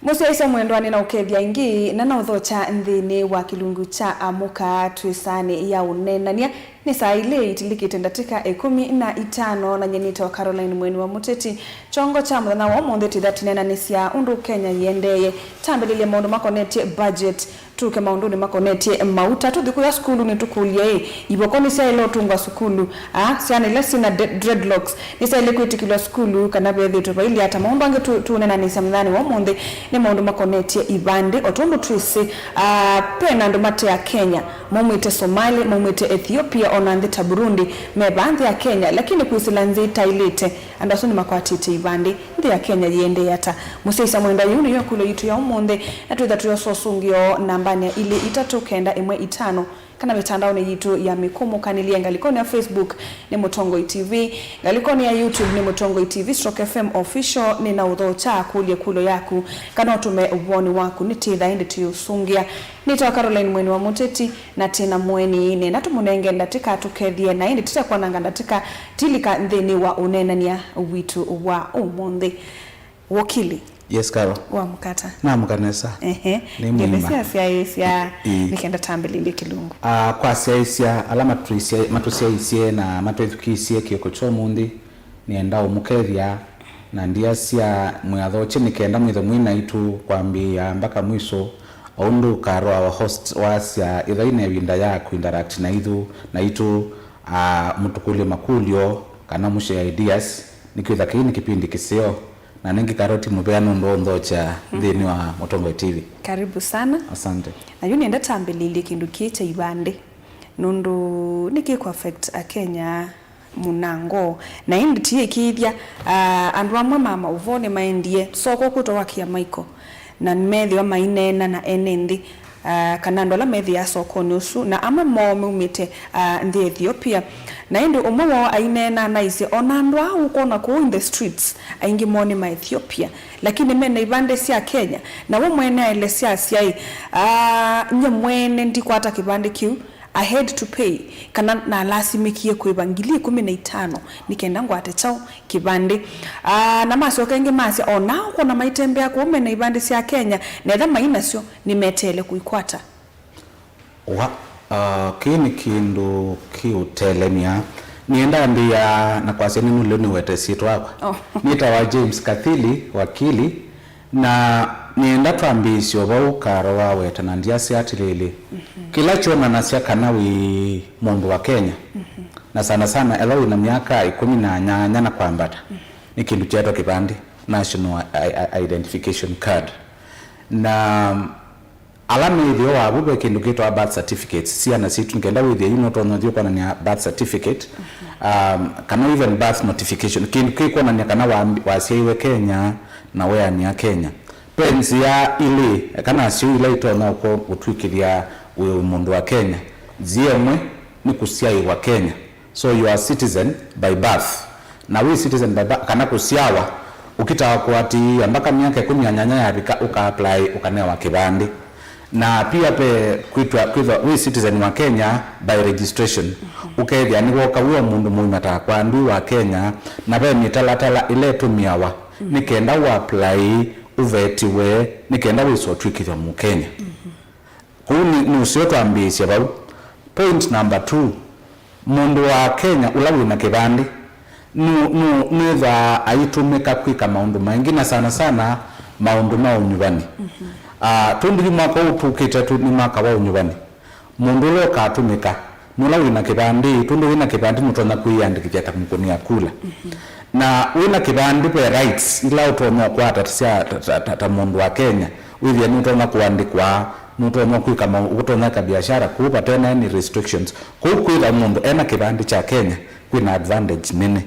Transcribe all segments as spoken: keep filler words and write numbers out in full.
Mũsyaĩĩsya mwendwa, nĩnaũkethya ĩngĩ na naũthokya nthĩnĩ wa kĩlungu kya Amũka Twĩsane ya ũneenany'a. Nĩ saa ilĩ itilikĩte ndatĩka ĩkũmi na itano, na nyie nĩtawa Caroline Mweni wa Mũteti. Kyongo kya mũthenya wa ũmũnthĩ twĩtha tũneenanĩsya ũndũ Kenya yĩendeeye. Twambĩlĩlye maũndũ makonetye budget, tũke maũndũnĩ makonetye mauta, tũthi kũya sukulu nĩtũkũlye, ĩ, ivoko nĩsyaĩle ũtũngwa sukulu? A, syana ila syĩna de-, dreadlocks nĩsyaĩle kwĩtĩkĩlwa sukulu, kana vethĩĩtwe vailyĩ ata? Maũndũ angĩ tũ-, tũũneenanĩsya mũthenyanĩ wa ũmũnthĩ nĩ maũndũ makonetye ivandĩ. O tondũ twĩsĩ, a, ve na andũ mate a Kenya, maumĩte Somali, maumĩte Ethiopia, o na nthĩ ta Burundi, me vaa nthĩ ya Kenya, lakini kwĩsĩla nzĩa itaĩlĩte, andũ asu nĩmakwatĩte ivandĩ. Nthĩ ya Kenya yĩendee ata? Mũsyaĩĩsya mwendwa, yĩu nĩyo ĩkũlyo yitũ ya ũmũnthĩ, na twĩtha tũyosa ũsũngĩo nambanĩ ya ilĩ itatũ kenda ĩmwe itano, kana mĩtandaonĩ yitũ ya mĩkũmũkanĩlye. Ngalĩkonĩ ya Facebook nĩ Mũtongoi T V, ngalĩkonĩ ya YouTube nĩ Mũtongoi T V stroke F M Official. Nĩnaũthokya kũlya ĩkũlyo yaku, kana ũtũme woni waku, nĩtĩtha ĩndĩ tũyĩũsũngĩa. Nĩtawa Caroline Mweni wa Mũteti, na twĩ na mũeni, nĩenda tũmũnenge ndatĩka tũkethye, na ĩndĩ tũtekwananga ndatĩka, tilika nthĩnĩ wa ũneenany'a witũ wa ũmũnthĩ. Wokili. Yes, Carol. Wamũka ata? Namũka nesa. Ehe. Nĩ ngende mwĩma. Sya syaĩsya. Ĩĩ. Nĩ kenda twambĩlĩlye kĩlungu. Ah, kwa syaĩsya ala matũisya-, matũsyaĩĩsye na matwĩthukĩĩsye kĩoko kya ũmũnthĩ, nĩenda ũmũkethya, na ndiasya mwĩathokye nĩ kenda mwĩthwe mwĩ naitũ kwambĩĩa mbaka mwiso, o ũndũ Carol, our host, wasya, ĩthai na ĩvinda ya kũinteract naitũ, naitũ, ah, mũtũkũlye makũlyo kana mũshare ideas, nĩkwĩtha kĩĩ nĩ kĩpindi kĩseo. Na nĩngĩ Carol ti mũvea nũndũ wa ũnthokya nthĩnĩ wa Mũtongoi T V. Karibu sana. Asante. Na yu nĩenda twambĩlĩlye kĩndũ kĩĩ kya ivandĩ, nũndũ nĩkĩkũ affect Akenya mũnango. Na ĩndĩ tiĩkĩĩthya, ah, andũ amwe ma maũvoo nĩmaendie soko kwĩtwa wa Kĩamaiko, na meethĩwa maineena na ene nthĩ, ah, kana andũ ala methĩaa sokonĩ ũsu, na amwe moo maumĩte, ah, nthĩ ya Ethiopia. Na ĩndĩ ũmwe woo aineena naisye, o na andũ aa ũkwona kũu in the streets, aingĩ moo nĩ ma Ethiopia, lakini mena ivandĩ sya Kenya. Na we mwene aelesya asyaĩ, ah, nyie mwene ndikwata kĩvandĩ kĩu, I had to pay, kana nalasimĩkie kũĩva ngili ĩkũmi na itano nĩ kenda ngwate kyaũ? Kĩvandĩ. Ah, na masyoka ĩngĩ masya, o na ũkwona maitembea kũu mena ivandĩ sya Kenya, na etha mai nasyo, nĩmeteele kũikwata. Wa, ah, kĩĩ nĩ kĩndũ kĩũtelemya. Nĩenda ambĩĩa na kwasya nĩ nũlĩ nĩwete syĩtwa yakwa. Oh. Nĩtawa James Kathili, wakili, na nĩenda twambĩĩsye o vau Carol waweta, na ndiasya atĩlĩlĩ, kĩla kyonanasya kana wĩ mũndũ wa Kenya, na sana sana ethwa wĩ na myaka ĩkũmi na nyanya na kwambata, nĩ kĩndũ kyeetwa kĩvandĩ, National I-, I-, Identification Card. Na ala methĩo wavu ve kĩndũ kĩtawa birth certificates. Syana sitũ, nĩ kenda wĩthĩe yu nũtonya ũthiĩ ũkonany'a birth certificate, um, kana even birth notification, kĩndũ kĩkwonany'a kana wa-, wasyaiwe Kenya na weanĩa Kenya. Ve nzĩa ilĩ kana syĩu ila itonya ũko-, gũtw'ĩkĩthya wĩ mũndũ wa Kenya. Nzĩa ĩmwe nĩ kũsyaĩwa Kenya. So you are citizen by birth. Na wĩ citizen by birth, kana kũsyawa, ũkĩtaa kũatĩĩa mpaka myaka ĩkũmi na nyanya yavika, ũka apply, ũkanewa kĩvandĩ. Na pia ve kwĩtwa, kwĩthwa wĩ citizen wa Kenya by registration. Ũkethĩa nĩwoka wĩ o mũndũ mũima takwa, ndwĩ wa Kenya, na ve mĩtalatala ĩla ĩtũmĩawa nĩ kenda ũ apply, ũvetiwe, nĩ kenda wĩse ũtw'ĩkĩthwa Mũkenya. Kũu nĩ, nĩ ũseo twambĩĩsya vau. Point number two, mũndũ wa Kenya ũla wĩ na kĩvandĩ nũ-, nũ-, nũĩthwaa aitũmĩka kwĩka maũndũ maingĩ, na sana sana maũndũ ma ũnyuvani. Ah, tũndũ yu mwaka ũũ tũkĩte tu nĩ mwaka wa ũnyuvani. Mũndũ ũla ũkatũmĩka nĩ ũla wĩ na kĩvandĩ, tondũ wĩ na kĩvandĩ nũtonya kwĩyandĩkĩthya ta mũkũnĩa kula. Na wĩ na kĩvandĩ ve rights ila ũtonya ũkwata sya ta, ta, ta, ta mũndũ wa Kenya. Wĩthĩa nũtonya kũandĩkwa, nũtonya kwĩka mau-, ũtonya ĩka biashara kũu vate na any restrictions. Kũu kwĩtha mũndũ ena kĩvandĩ kya Kenya kwĩ na advantage nene.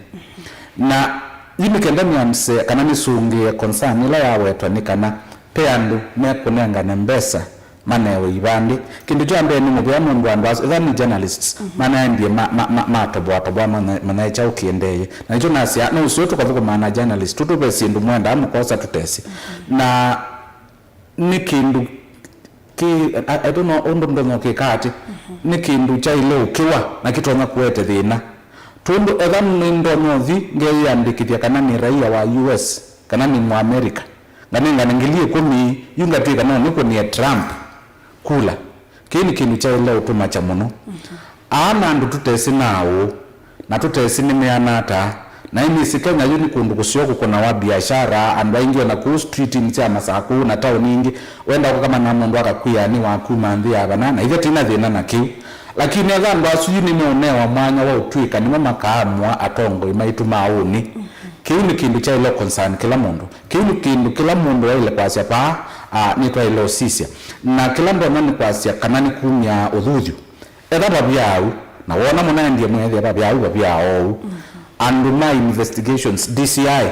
Na yu nĩ kenda nĩanse kana nĩsũngĩe concern ĩla yawetwa nĩ kana ve andũ mekũnengane mbesa manewe ivandĩ. Kĩndũ kya mbee nĩ mũvea nũndũ andũ asu, etha nĩ journalists, manaendie ma, ma, ma, matoboatoboa manya, manya kyaũ kĩendee. Na nĩkyo nasya, no ũseo tũkathũkũmaa na journalist, tũtũ ve syĩndũ mwendaa mũkosa tũtesĩ. Na nĩ kĩndũ kĩ, I, I don't know ũndũ ndonya ũkĩka atĩ, nĩ kĩndũ kyaĩle ũkĩwa na kĩtonya kũete thĩna. Tondũ etha nĩndonya ũthi ngeyĩandĩkĩthya kana nĩ raia wa U S, kana nĩ Mũamerika, nganengane ngili ĩkũmi, yu ngatw'ĩka no nĩkũnĩe Trump kula. Kĩu nĩ kĩndũ kyaĩle ũtũmakya mũno. Aa na andũ tũtesĩ na ũũ, na tũtesĩ nĩmeana ata. Na ĩnĩsĩ Kenya yu nĩ kũndũ kũseo kũkũnawa biashara, andũ aingĩ ona kũu street-inĩ sya Masakũ na taoni ingĩ, wenda kũkamana mũndũ akakwĩa nĩ wa kuma nthĩ ya vana, na ithe tĩna thĩna na kĩu. Lakini etha andũ asu yu nĩmeũnewa mwanya wa ũtw'ĩka nĩmo makaamũa atongoi maitũ ma ũnĩ. Kĩu nĩ kĩndũ kyaĩle concern kĩla mũndũ. Kĩu nĩ kĩndũ kĩla mũndũ waĩle kwasya paa, ah, nĩtwaĩle ũsisya. Na kĩla ndonya nĩ kwasya kana nĩ kumya ũthuthyo. Etha vavyaau, na wona mũnaendie mwethĩa vavyaau, vavyaa oou. Andũ ma investigations, D C I,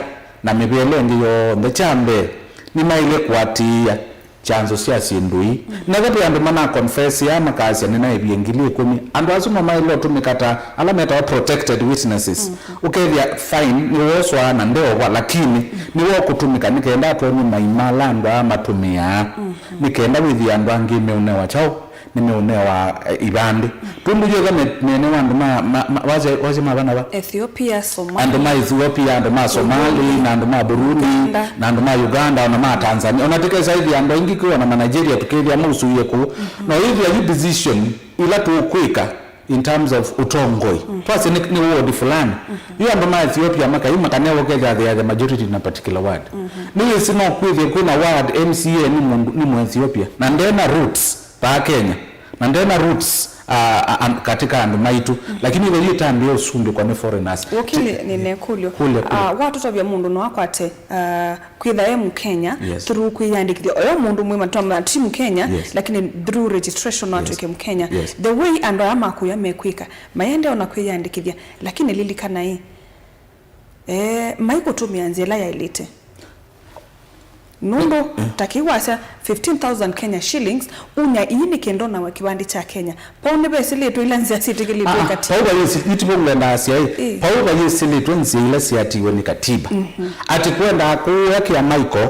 na mĩvĩla ĩngĩ yonthe, kya mbee, nĩmaĩle kũatĩĩa kyanzo sya syĩndũ ii. Netha ve andũ mana confess aa makasya nĩnaĩvie ngili ĩkũmi, andũ asu no maĩle ũtũmĩka ta ala metawa protected witnesses. Ũkethĩa fine nĩwoswa na ndeovwa, lakini nĩwe ũkũtũmĩka nĩ kenda atwonye maima ala andũ aa matũmĩaa, nĩ kenda wĩthĩe andũ angĩ meũnewa kyaũ? Nĩmeũnewa, eh, ivandĩ. Twĩmbũyĩtha me-, mene wa andũ ma, ma, ma, wasya, wasya ma vana va? Ethiopia, Somalia. Andũ ma Ethiopia, andũ ma Somali, na andũ ma Burundi, Uganda, na andũ ma Uganda, ona ma Tanzania. Ona tũkesa ĩthĩa andũ aingĩ kwĩ ona ma Nigeria tũkethĩa mausũie kũu. No ĩthĩa yu decision ila tũkwĩka in terms of ũtongoi. Twasye nĩ, nĩ ward fulani. Yu andũ ma Ethiopia makaima kana ũkethĩa they are the majority in a particular ward. Nĩwĩsĩ no kwĩthĩa kwĩna ward M C A nĩ mũndũ, nĩ Mũethiopia. Na ndena roots. Vaa Kenya, na ndena roots, ah, ah, an-, katika andũ maitũ, lakini ĩthe yĩtambĩa ũsumbĩkwa nĩ foreigners. Wokili nĩ nekũlyo. Kũlya, kũlya. Ah, watũtavya mũndũ no akwate, ah, kwĩtha e Mũkenya, yes, through kwĩyandĩkĩthya. Oyo mũndũ mwĩma twamwĩa ti Mũkenya, yes, lakini through registration no, yes, atw'ĩke Mũkenya. Yes. The way andũ aya makũya mekwĩka, maendee ona kwĩyandĩkĩthya, lakini lilikanai, eh, maikũtũmĩa nzĩa ĩla yaĩlĩte. Nũndũ, eh, ta kĩu wasya fifteen thousand Kenya shillings, unya ii nĩ kĩndũ na kĩvandĩ kya Kenya. Pau nĩvesĩlĩtwe ila nzĩa syĩtĩkĩlĩtwe, ah, ah, katiba. Pau vayĩsĩ-, iti pau ngwendaasya ĩ. Ĩ. Pau vayĩsĩlĩtwe nzĩa ila siatiwe nĩ katiba. Atĩ kwendaa kũũya kĩa Michael,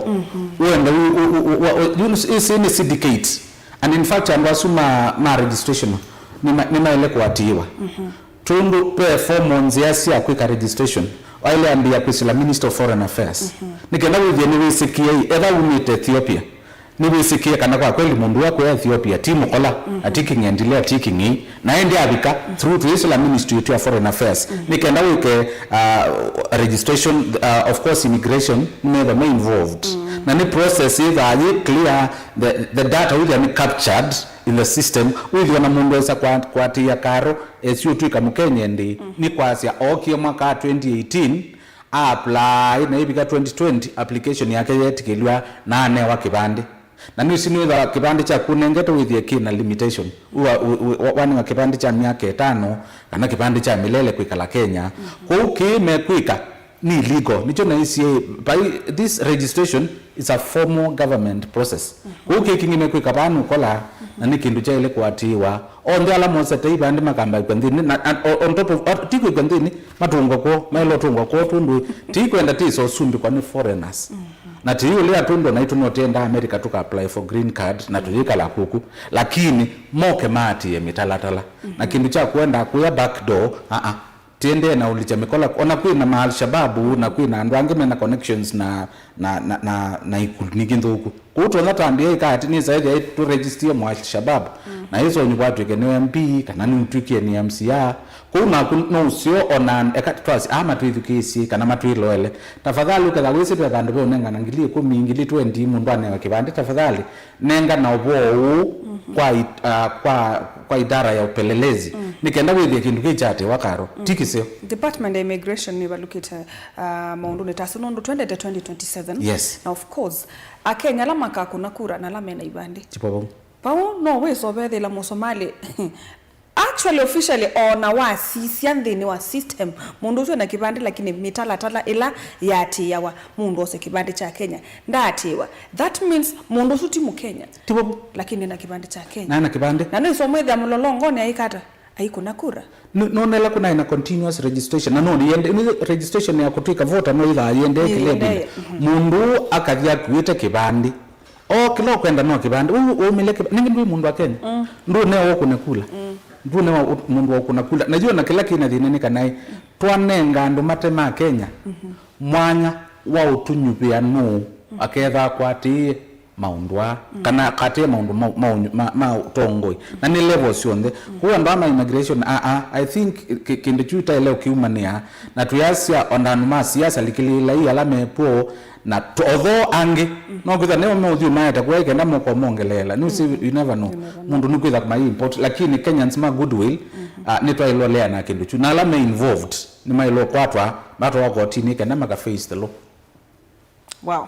wenda u-, u-, u-, u-, wa-, u-, yu nĩ, ĩsĩ nĩ syndicate. And in fact, andũ asu ma, ma registration nĩma-, nĩmaĩle kũatĩĩwa. Tũndũ ve formal nzĩa sya kwĩka registration, waĩle ambĩĩa kwĩsĩla Minister of Foreign Affairs. Nĩ kenda wĩthĩe nĩwĩsĩkĩe ĩ, etha umĩte Ethiopia, nĩwĩsĩkĩe kana kwa kweli mũndũ wa kwĩ Ethiopia ti mũkola, na ti kĩng'endilea, ti kĩng'ei, na ĩndĩ avika through twĩsĩla Ministry yetu ya Foreign Affairs. Nĩ kenda wĩke, uh, registration, uh, of course immigration nĩmetha me involved. Na nĩ process ĩthaa yĩ clear, the, the data wĩthĩa nĩ captured in the system, wĩthĩwa na mũndũ esa kwa-, kwatĩĩa karo, esi ũtw'ĩka Mũkenya ĩndĩ, nĩ kwasya ookie mwaka wa twenty eighteen, a apply, na ĩvika twenty twenty, application yake yeetĩkĩlw'a na anewa kĩvandĩ. Na nĩwĩsĩ nĩwĩthaa kĩvandĩ kyaku ũnengete wĩthĩe kĩ na limitation. Wa-, wa-, wa-, wanewa kĩvandĩ kya myaka ĩtano, kana kĩvandĩ kya milele kwĩkala Kenya. Kwoou kĩĩ mekwĩka nĩ illegal. Nĩkyo naisye, by this registration is a formal government process. Kwoou kĩĩ kĩngĩ mekwĩka vaa nũkola, na nĩ kĩndũ kyaĩle kũatĩĩwa. Onthe ala mosete ivandĩ makamba kwĩkwa nthĩnĩ, na, and o-, on top of, at-, ti kwĩkwa nthĩnĩ, matũngwa kwoo, maĩle ũtũngwa kwoo tũndũ ti kwenda tĩsa ũsumbĩkwa nĩ foreigners. Na ti ũlea tũndũ naitũ no tenda America tũka apply for green card na tũyĩkala kũkũ, lakini moke maatĩĩe mĩtalatala. Na kĩndũ kya kwenda kũya back door, aa. Tiendee na ũlikya mĩkola, ona kwĩ na ma Al-Shababu, na kwĩ na andũ angĩ mena connections na, na, na, na, na ikundi ingĩ nthũku. Kũu twonya twambĩe ĩka ati nĩsa ĩthĩa tũregistie mwa Al-Shababu, na ĩsonyũ kwatw'ĩke nĩ M P, kana nĩũtw'ĩkie nĩ M C A. Kũu naku no ũseo ona eka twasi, aa matwĩthukĩĩsye, kana matwĩloele. Tafadhali ũketha wĩsĩ ve vandũ ve ũnengana ngili ĩkũmi, ngili twenty, mũndũ anewe kĩvandĩ, tafadhali nenga na ũvoo ũũ kwa it-, ah, kwa, kwa idara ya upelelezi. Nĩ kenda wĩthĩe kĩndũ kĩu kyatĩwa karo. Ti kĩseo. Department ya Immigration nĩvalũkĩte, ah, maũndũnĩ ta asu nũndũ twendete twenty twenty-seven. Yes. Na of course, Akenya ala makakũna kura na ala mena ivandĩ. Ti vau. Vau no wĩsovethĩla Mũsomali. Actually, officially, ona wasisya nthĩnĩ wa system, mũndũ ũsu ena kĩvandĩ, lakini mĩtalatala ĩla yatĩĩawa mũndũ ose kĩvandĩ kya Kenya ndaatĩĩwa. That means mũndũ ũsu ti Mũkenya. Ti vau. Lakini ena kĩvandĩ kya Kenya. Na ena kĩvandĩ. Na nĩsomwĩthĩa mũlolongonĩ aikata, aikũna kura. Nũ-, nũnela kũnaĩ na continuous registration. Na no yende, nĩ registration ya kũtw'ĩka voter no ĩthaa yende kĩlebinĩ. Mũndũ akathi akuĩte kĩvandĩ. O kĩla ũkwenda no kĩvandĩ. Ũu ũmĩle kĩva-, nĩngĩ ndwĩ mũndũ wa Kenya. Ndũnewa ũkũne kula. Ndũnewa ũ-, mũndũ wa ũkũna kula. Na yu ona kĩla kĩna thĩna nĩ kana ĩ, twanenga andũ mate ma Kenya mwanya wa ũtũnyuvĩa nũũ akethwa akwatĩĩe maũndũ aa, kana akwatĩĩe maũndũ ma, ma, ma, ma ũtongoi. Na nĩ level syonthe. Kwoou andũ aa ma immigration, a, a, I think kĩ-, kĩndũ kyu itaĩle ũkiumanĩa. Na twĩasya ona andũ ma siasa, likĩlĩĩlai ala me kw'o, na t-, although angĩ, no kwĩthwa nĩo meũthiĩ maete kũya kenda moko mongeleela. Nĩũsĩ, you never know. Mũndũ nĩkwĩtha mai import, lakini Kenyans ma goodwill, ah, nĩtwaĩlwe leana kĩndũ kyu. Na ala me involved, nĩmaĩlwe kwatwa, matwawa kotinĩ kenda maka face the law. Wow.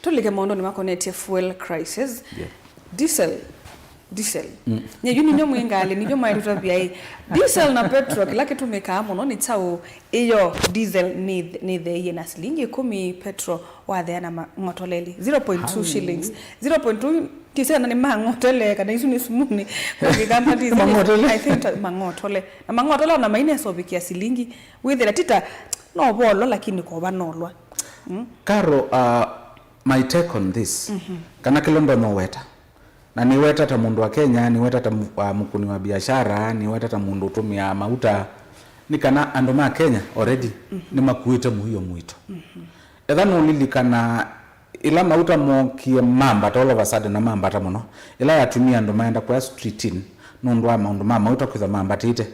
Tũlike maũndũnĩ makonetye fuel crisis. Yeah. Diesel. Diesel. Nye yu ninyo mwĩ ngalĩ, ninyo maĩtũtavya ĩ. Diesel na petrol, kĩla kĩtũmĩkaa mũno nĩ kyaũ? Ĩyo, diesel nĩ, nĩtheeie na silingi ĩkũmi, petrol wathea na mang'otoleli. Zero point two shillings. Zero point two, tisena nĩ mang'otele, kana isu nĩ sumuni. Kwa Kĩkamba diesel, mang'otole. I think ta-, mang'otole. Na mang'otole ona mainesa ũvikĩa silingi. Wĩthĩla tita, no volwa, lakini kova nolwa. Mm. Karo, uh, my take on this. Kana kĩla ndonya ũweta. Na nĩweta ta mũndũ wa Kenya, nĩweta ta mu-, uh, mũkũni wa biashara, nĩweta ta mũndũ ũtũmĩaa mauta. Nĩ kana andũ ma Kenya already nĩmakuĩte mũio mũito. Etha nũlilikana ĩla mauta mookie mambata all of a sudden na mambata mũno. Ĩla yatumie andũ maenda kũya street-inĩ nũndũ wa maũndũ ma mauta kwĩthwa mambatĩte.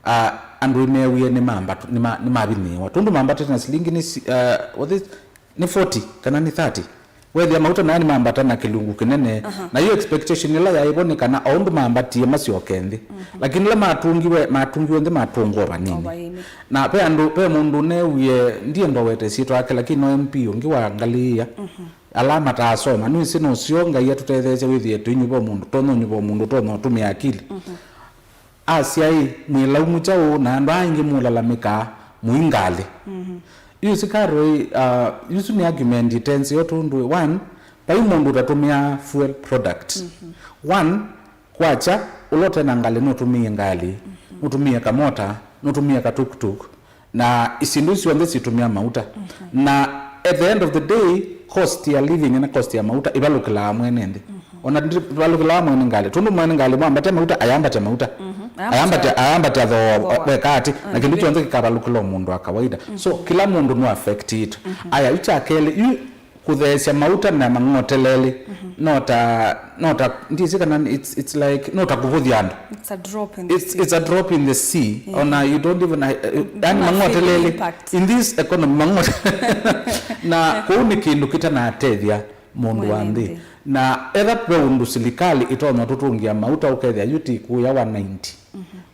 Ah, andũ nĩmeewie nĩ mambatu-, nĩ ma-, nĩmavinyĩĩwa. Tondũ mambatĩte na silingi nĩ si-, ah, was it, nĩ forty kana nĩ thirty. Wethĩa mauta naya nĩmambata na kĩlungu kĩnene. Na yu expectation ĩla yaĩvo nĩ kana o ũndũ mambatie masyoke nthĩ. Lakini ĩla matungiwe, matungiwe nthĩ matũngwa vanini. O vanini. Na ve andũ, ve mũndũ neewie, ndienda ũwete syĩtwa yake, lakini no M P ũngĩ wa Ngalĩĩa. Ala mataasoma, nĩwĩsĩ nũseo Ngai atũtetheesya wĩthĩe tũinyuva mũndũ, tonya ũnyuva mũndũ, tonya ũtũmĩa akili. Asya ĩ, mwĩ laumu kyaũ na andũ aa aingĩ mũlalamĩkaa mũi ngalĩ? Yu sikaro ĩ, uh, yusu nĩ argument ĩte nzeo tondũ, one, vai mũndũ ũtatũmĩaa fuel product. One, kwakya, ũla ũte na ngalĩ nũtũmĩe ngalĩ, nũtũmĩe kamota, nũtũmĩe katuktuk, na isyĩndũ isu syonthe sitũmĩa mauta. Na at the end of the day, cost ya living na cost ya mauta ĩvalũkĩlaa mwene nthĩ. Ona ndĩvalũkĩlaa mwene ngalĩ. Tondũ mwene ngalĩ mwambatya mauta, ayambatya mauta. Ayambatya, ayambatya thoo, weka ati, na kĩndũ kyonthe kĩkavalũkĩla o mũndũ wa kawaida. So, kĩla mũndũ nũ affected. Aya, yu kya kelĩ, yu kũtheesya mauta na mang'oteleli, no ta, no ta, ndisi kana it's, it's like, no ta kũvũthya andũ. It's a drop in the sea. It's, it's a drop in the sea. Ona you don't even, uh, uh, yani mang'oteleli. In this economy, mang'ote-, na kũu nĩ kĩndũ kĩtanatethya mũndũ wa nthĩ. Na etha ve ũndũ silikalĩ ĩtonya tũtũngĩa mauta ũkethĩa yu ti kũya one ninety.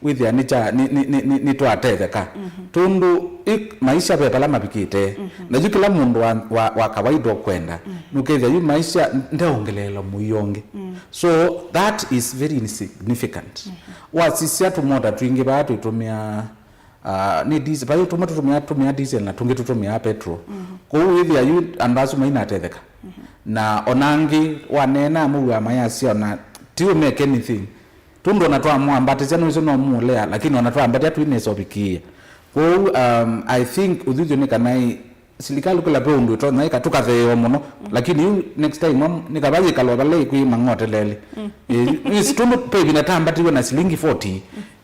Wĩthĩa nĩ kya, nĩ, nĩ, nĩ, nĩ, nĩtwatetheka. Tondũ ĩ, maisha ve vala mavikĩte. Na yu kĩla mũndũ wa, wa, wa kawaida ũkwenda, nũkethĩa yu maisha ndeongeleela mũio ũngĩ. So that is very insignificant. Wasisya tũmota twingĩ vaa twĩtũmĩa, ah, nĩ diesel, vai tũmwe tũtũmĩa, tũmĩa diesel na tũngĩ tũtũmĩa petrol. Kwoou wĩthĩa yu andũ asu mainatetheka. Na ona angĩ waneena amũw'a mayasya ona ti u make anything. Tondũ ona twamwambatĩsya nũsĩ no mũũlea, lakini ona twambatĩa twinesa ũvikĩĩa. Kwoou, um, I think ũthuthyo nĩ kana ĩ, silikalĩ kũla ve ũndũ ĩtonya ĩka tũkatheewa mũno, lakini yu next time am-, nĩ kava yĩkalwa vala ĩkwĩ mang'oteleli. Ĩ, yu, yu, tondũ ve ĩvinda tambatiwe na silingi forty,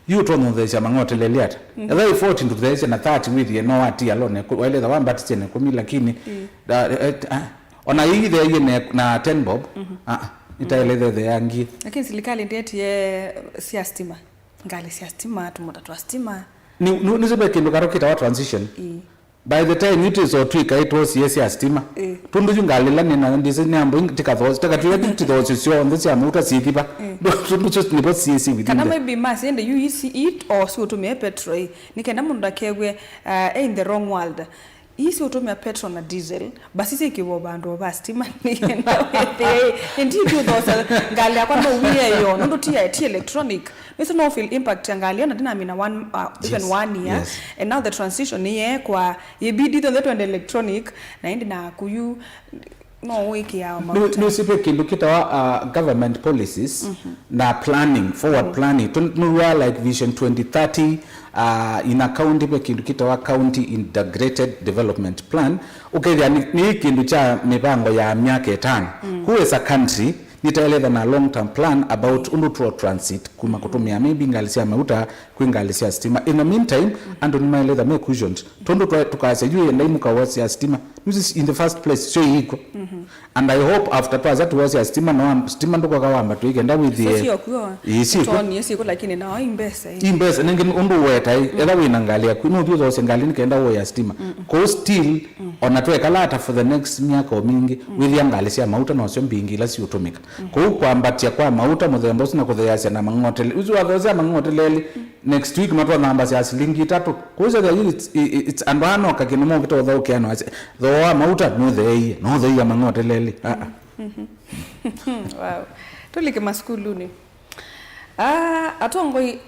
yu ũtonya ũtheesya mang'oteleli ata? Etha ĩ forty ndũtheesye na thirty wĩthĩe no watia lone, waĩle etha wambatisye na ĩkũmi, lakini, da, eh, ah, Ona ii itheeie ne-, na ten bob, ah, ah, itaelethethea ngie. Lakini silikalĩ ndĩetie sya stima. Ngalĩ sya stima, tũmota twa stima. Nĩ, nĩ, nĩsĩ ve kĩndũ karũ kĩtawa transition. Ĩĩ. By the time yu tĩsotw'ĩka ĩtwosie sya stima. Ĩĩ. Tũndũ yu ngalĩ ila nĩ nayo ndĩsĩ nĩ ambo ing-, tikathoos-, tikatwĩka ti-, tithoosyo syonthe sya mauta syĩthiva. Ĩĩ. Tũndũ syo nĩvo syĩsĩ within. Kana the maybe masĩ ende yu isi it o si ũtũmĩe petrol ĩĩ. Nĩ kenda mũndũ ndakew'e, uh, in the wrong world. Ii siũtũmĩa petrol na diesel, basi syĩkĩwa vandũ va stima nĩ kenda wĩthĩe. Ĩndĩ ithyĩ ũthosa ngalĩ yakwa no wĩeyo, nũndũ ti ya, ti electronic. Nĩsĩ no feel impact ya ngalĩ ĩyo, na ndinamina one, uh, even one year. Yes. And now the transition nĩyeekwa, yĩbidi ithyonthe twende electronic, na ĩndĩ naku yu no wĩkĩaa mauta. Nĩũsĩ ve kĩndũ kĩtawa, uh, government policies na planning, forward planning. Tũ-, nĩw'a like Vision twenty thirty, uh, in a county ve kĩndũ kĩtawa County Integrated Development Plan. Ũkethĩa nĩ, nĩ kĩndũ kya mĩvango ya myaka ĩtano. Who as a country, Itaelethwa na long term plan about ũndũ tũo transit kuma kũtũmĩa maybe ngalĩ sya mauta kwĩ ngalĩ sya sitima. In the meantime, andũ nĩmaelethwa me cautioned. Tondũ twa- tũkasya yu yenda imũkawa sya sitima, nĩsĩ in the first place syo iikw'o. And I hope after twasya tuwasya sitima, no am- sitima ndũkoka wamba twĩkenda wĩthĩe. Sio kuo. Ĩĩ, sio kuo. Toni sio, lakini nao imbesa ii. Imbesa nĩngĩ ũndũ ũwetaĩ etha wĩna ngalĩ yaku nũthiĩ ũthoosye ngalĩ nĩkenda ũya sitima. Kũu still, ona twekala ata for the next myaka o mingĩ, wĩthĩa ngalĩ sya mauta nosyo mbingĩ ila siũtũmĩka. Kũu kwambatya kwa mauta mũthemba ũsu na kũtheeasya na mang'otele ũsu wathoosya mang'oteleli, next week matwanamba sya silingi itatũ. Kũu sya it's, i- i- it's andũ anoka kĩndũ mokĩte ũthaũkĩa no asya thooa mauta nũtheeie, no ũtheia mang'oteleli. Ah, ah. Wow. Tũlike masukulunĩ. Ah, atongoi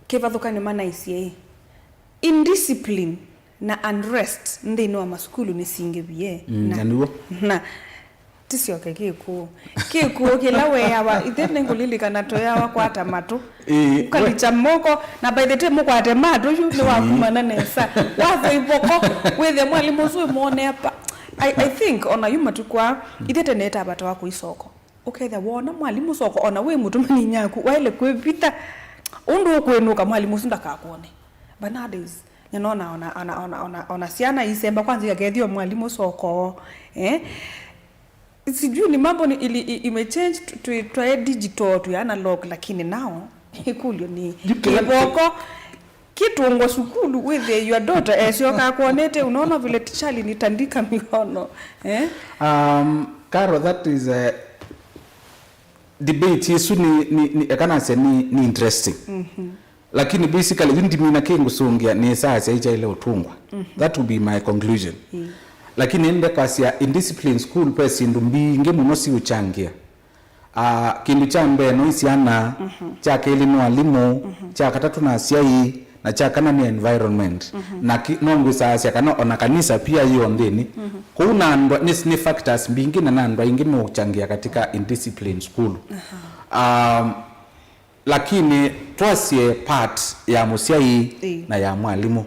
kĩvathũkanyo manaisye ĩ, indiscipline na unrest nthĩnĩ wa masukulu nĩsingĩvie. Mm, na nĩw'o. Na tisyoke kĩkũũ. Kĩkũũ kĩla weawa, ithe nĩngũlilikana tweawa kwata matũ. Ĩĩ, ũkalikya moko, na by the time ũkwate matũ yu nĩwakumana nesa. Watho ivoko, wĩthĩa mwalimũ ũsu wĩmwonea pa. I, I think ona yu matukũ aa, ithe tene ĩtavatawa kũisoko. Ũkethĩa woona mwalimũ soko, ona wĩ mũtũmani nyaku, waĩle kwĩvitha ũndũ ũkwĩnũka mwalimũ ũsu ndakakwone. But nowadays, nĩnona ona, ona, ona, ona, ona syana isemba kwanza ikakethio mwalimũ soko. Eh? Sijui ni mambo ni ili, i- imechange tu- tu- twae digital, twi analog, lakini nao ĩkũlyo nĩ kĩvoko. Kĩtũngwa sukulu wĩthĩe your daughter esyoka akwonete, unaona vile ticha alinitandika mikono. Eh? Um, Caro, that is a debate. Isu ni, ni, ni, eka nasya ni, ni interesting. Lakini basically, yu ndimina kĩ ngũsũngĩa nĩ saa sya ikyaile ũtũngwa. That would be my conclusion. Lakini ndekwasya indiscipline school pe syĩndũ mbingĩ mũno siũchangia. Ah, kĩndũ kya mbee no isyana, kya kelĩ no alimũ, kya katatũ na asyai, na kya kana nĩ environment. Na ki- no ngwĩsaasya kana ona kanisa pia yio nthĩnĩ. Kũu na andũ nĩ, nĩ factors mbingĩ na na andũ aingĩ meũchangia katika indiscipline school. Um, lakini twasye part ya mũsyai na ya mwalimũ.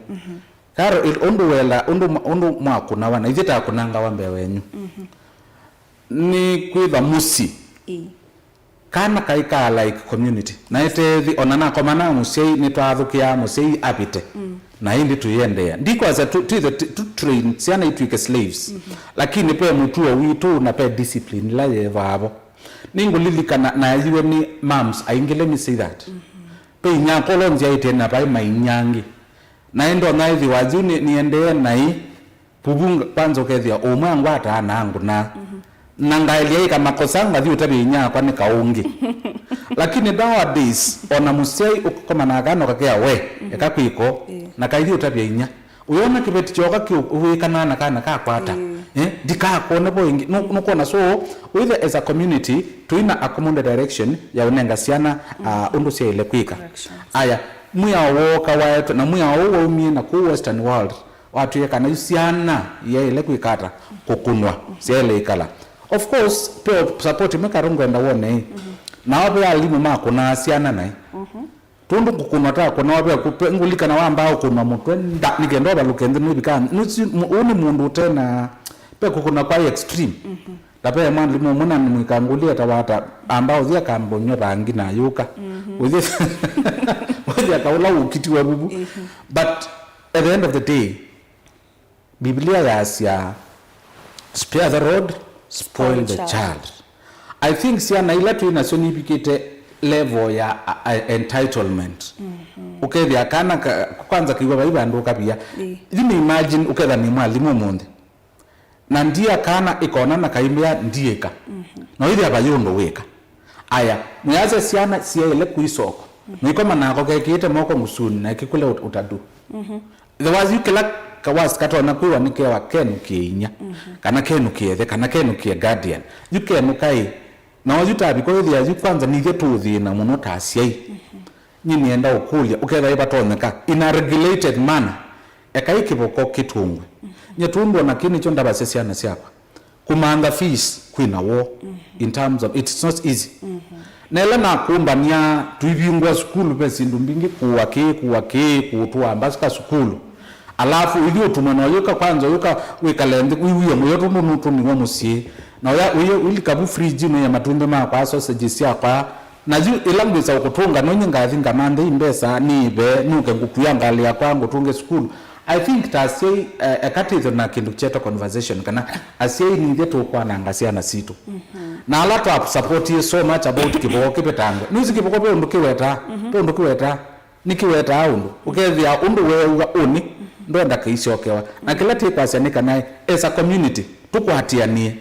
Karo, il- ũndũ wela, ũndũ ma- ũndũ mwakũnawa na ithyĩ takũnangawa mbee wenyu. Nĩ kwĩtha mũsyĩ. Ĩĩ. Kana kaĩ ka like community. Na ĩtethi, ona nakomana na mũsyai, nĩtwathũkĩaa mũsyai avĩte. Na ĩndĩ tũiendeea. Ndikwasya tu- twĩthe tu- tu train syana itw'ĩke slaves. Lakini pe mũtuo witũ na pe discipline ila yĩthwaa vo. Nĩngũlilikana naeyiwe nĩ moms aingĩ, let me say that. Pe inyakwa ũla ũnzyaĩte na vai mainyangĩ. Na ĩndĩ ona ĩthĩwa yu nĩ- nĩendee naĩ, vuvu nga- kwanza ũkethĩa ũmwe angwataa na angũnaa. Na ngaelya ĩka makosa, ngathi ũtavya inyakwa nĩ kaũngĩ. Lakini nowadays, ona mũsyai ũkomana na kana ũkakea we, eka kwĩko, na kaithi ũtavya inya. Ũyona kĩveti kyoka kĩũĩkana na kana kakwata. Eh, ndikakwone vo ĩngĩ. Nũ- nũkwona, so, wĩthe as a community, tũina a common direction ya ũnenga syana, ah, ũndũ syaĩle kwĩka. Aya, mwĩao wooka waetwe, na mwĩao ũũ waumie na kũu Western world, watwĩe kana yu syana iyaĩle kwĩka ata? Kũkũnwa, syaĩle ikala. Of course, pe support ĩmwe Karo ngwenda wone ĩ. Nao ve alimũ makũnaa syana naĩ. Tũndũ kũkũnwa ta kũnwa ve kũpe, ngũlikana wambaa ũkũnwa mũtwe nda, nĩkenda ũvalũke nthĩ nũvika. Nũsi- mu- ũũ nĩ mũndũ ũtena, pe kũkũnwa kwa extreme. Na ve mwalimũ ũmwe na nĩmwĩkangũlya etawa ata, amba ũthi akambonywa vangi na ayũka. Ũthi ũthi akaũla ũkitiwa vuvu. But at the end of the day, Biblia yasya, spare the rod, spoil the child. I think syana ila twĩ nasyo nivikĩte level ya a- a- entitlement. Ũkethĩa kana ka- kwanza kĩw'a vai vandũ ũkavia. Ĩĩ. Yu nĩ imagine ũketha nĩ mwalimũ ũmũnthĩ. Na ndia kana ĩkona na kaimbĩa ndiĩka. Na wĩthĩa vai ũndũ wĩka. Aya, mwĩasya syana syaĩle kũisoko. Na ikoma nako kekĩĩte moko ngũsũnĩ na ĩkĩkũlya ũt- ũtadu. The worst, yu kĩla ka worst katonya kwĩwa nĩ kewa kenũkie inya, kana kenũkie ĩthe, kana kenũkie guardian. Yu kenũka ĩ, na oyu tavika wĩthĩa yu kwanza nithyĩ tũũthĩna mũno ta asyai. Nyie nĩenda ũkũlya, ũkethĩa ĩvatonyeka, in a regulated manner, ekai kĩvoko kĩtũngwe. Nyie tũndũ ona kĩĩ nĩkyo ndavasya syana syakwa. Kũmantha fees kwĩna woo in terms of it's not easy. Na ĩla nakũmbany'a tũivingũa sukulu ve syĩndũ mbingĩ kũũa kĩĩ, kũũa kĩĩ, kũũtũa mbasi ka sukulu. Alafu ũithi ũtũmwe na ũyũka kwanza ũyũka wĩkale nthĩ wĩw'ĩe mũyo tondũ nũtũmiwe mũsyĩ. Na ũya ũyĩ ũlika vu fridge nũye matumbĩ makwa, sausages syakwa, na yu ĩla ngwĩsa ũkũtũnga nũnyi ngathi ngamanthe imbesa nĩĩve nũke ngũkua ngalĩ yakwa ngũtũnge sukulu. I think ta asyai, eh, eka twĩthwe na kĩndũ kyetwa conversation, kana asyai nithyĩ tũkwananga syana sitũ. Na ala twa support is so much about kĩvoko kĩvetangwe. Nĩwĩsĩ kĩvoko ve ũndũ kĩwetaa, ve ũndũ kĩwetaa. Nĩkĩwetaa ũndũ ũkethĩa ũndũ weew'a ũnĩ ndwenda kĩisyokewa. Na kĩla tĩkwasya nĩ kana as a community tũkwatĩanĩe.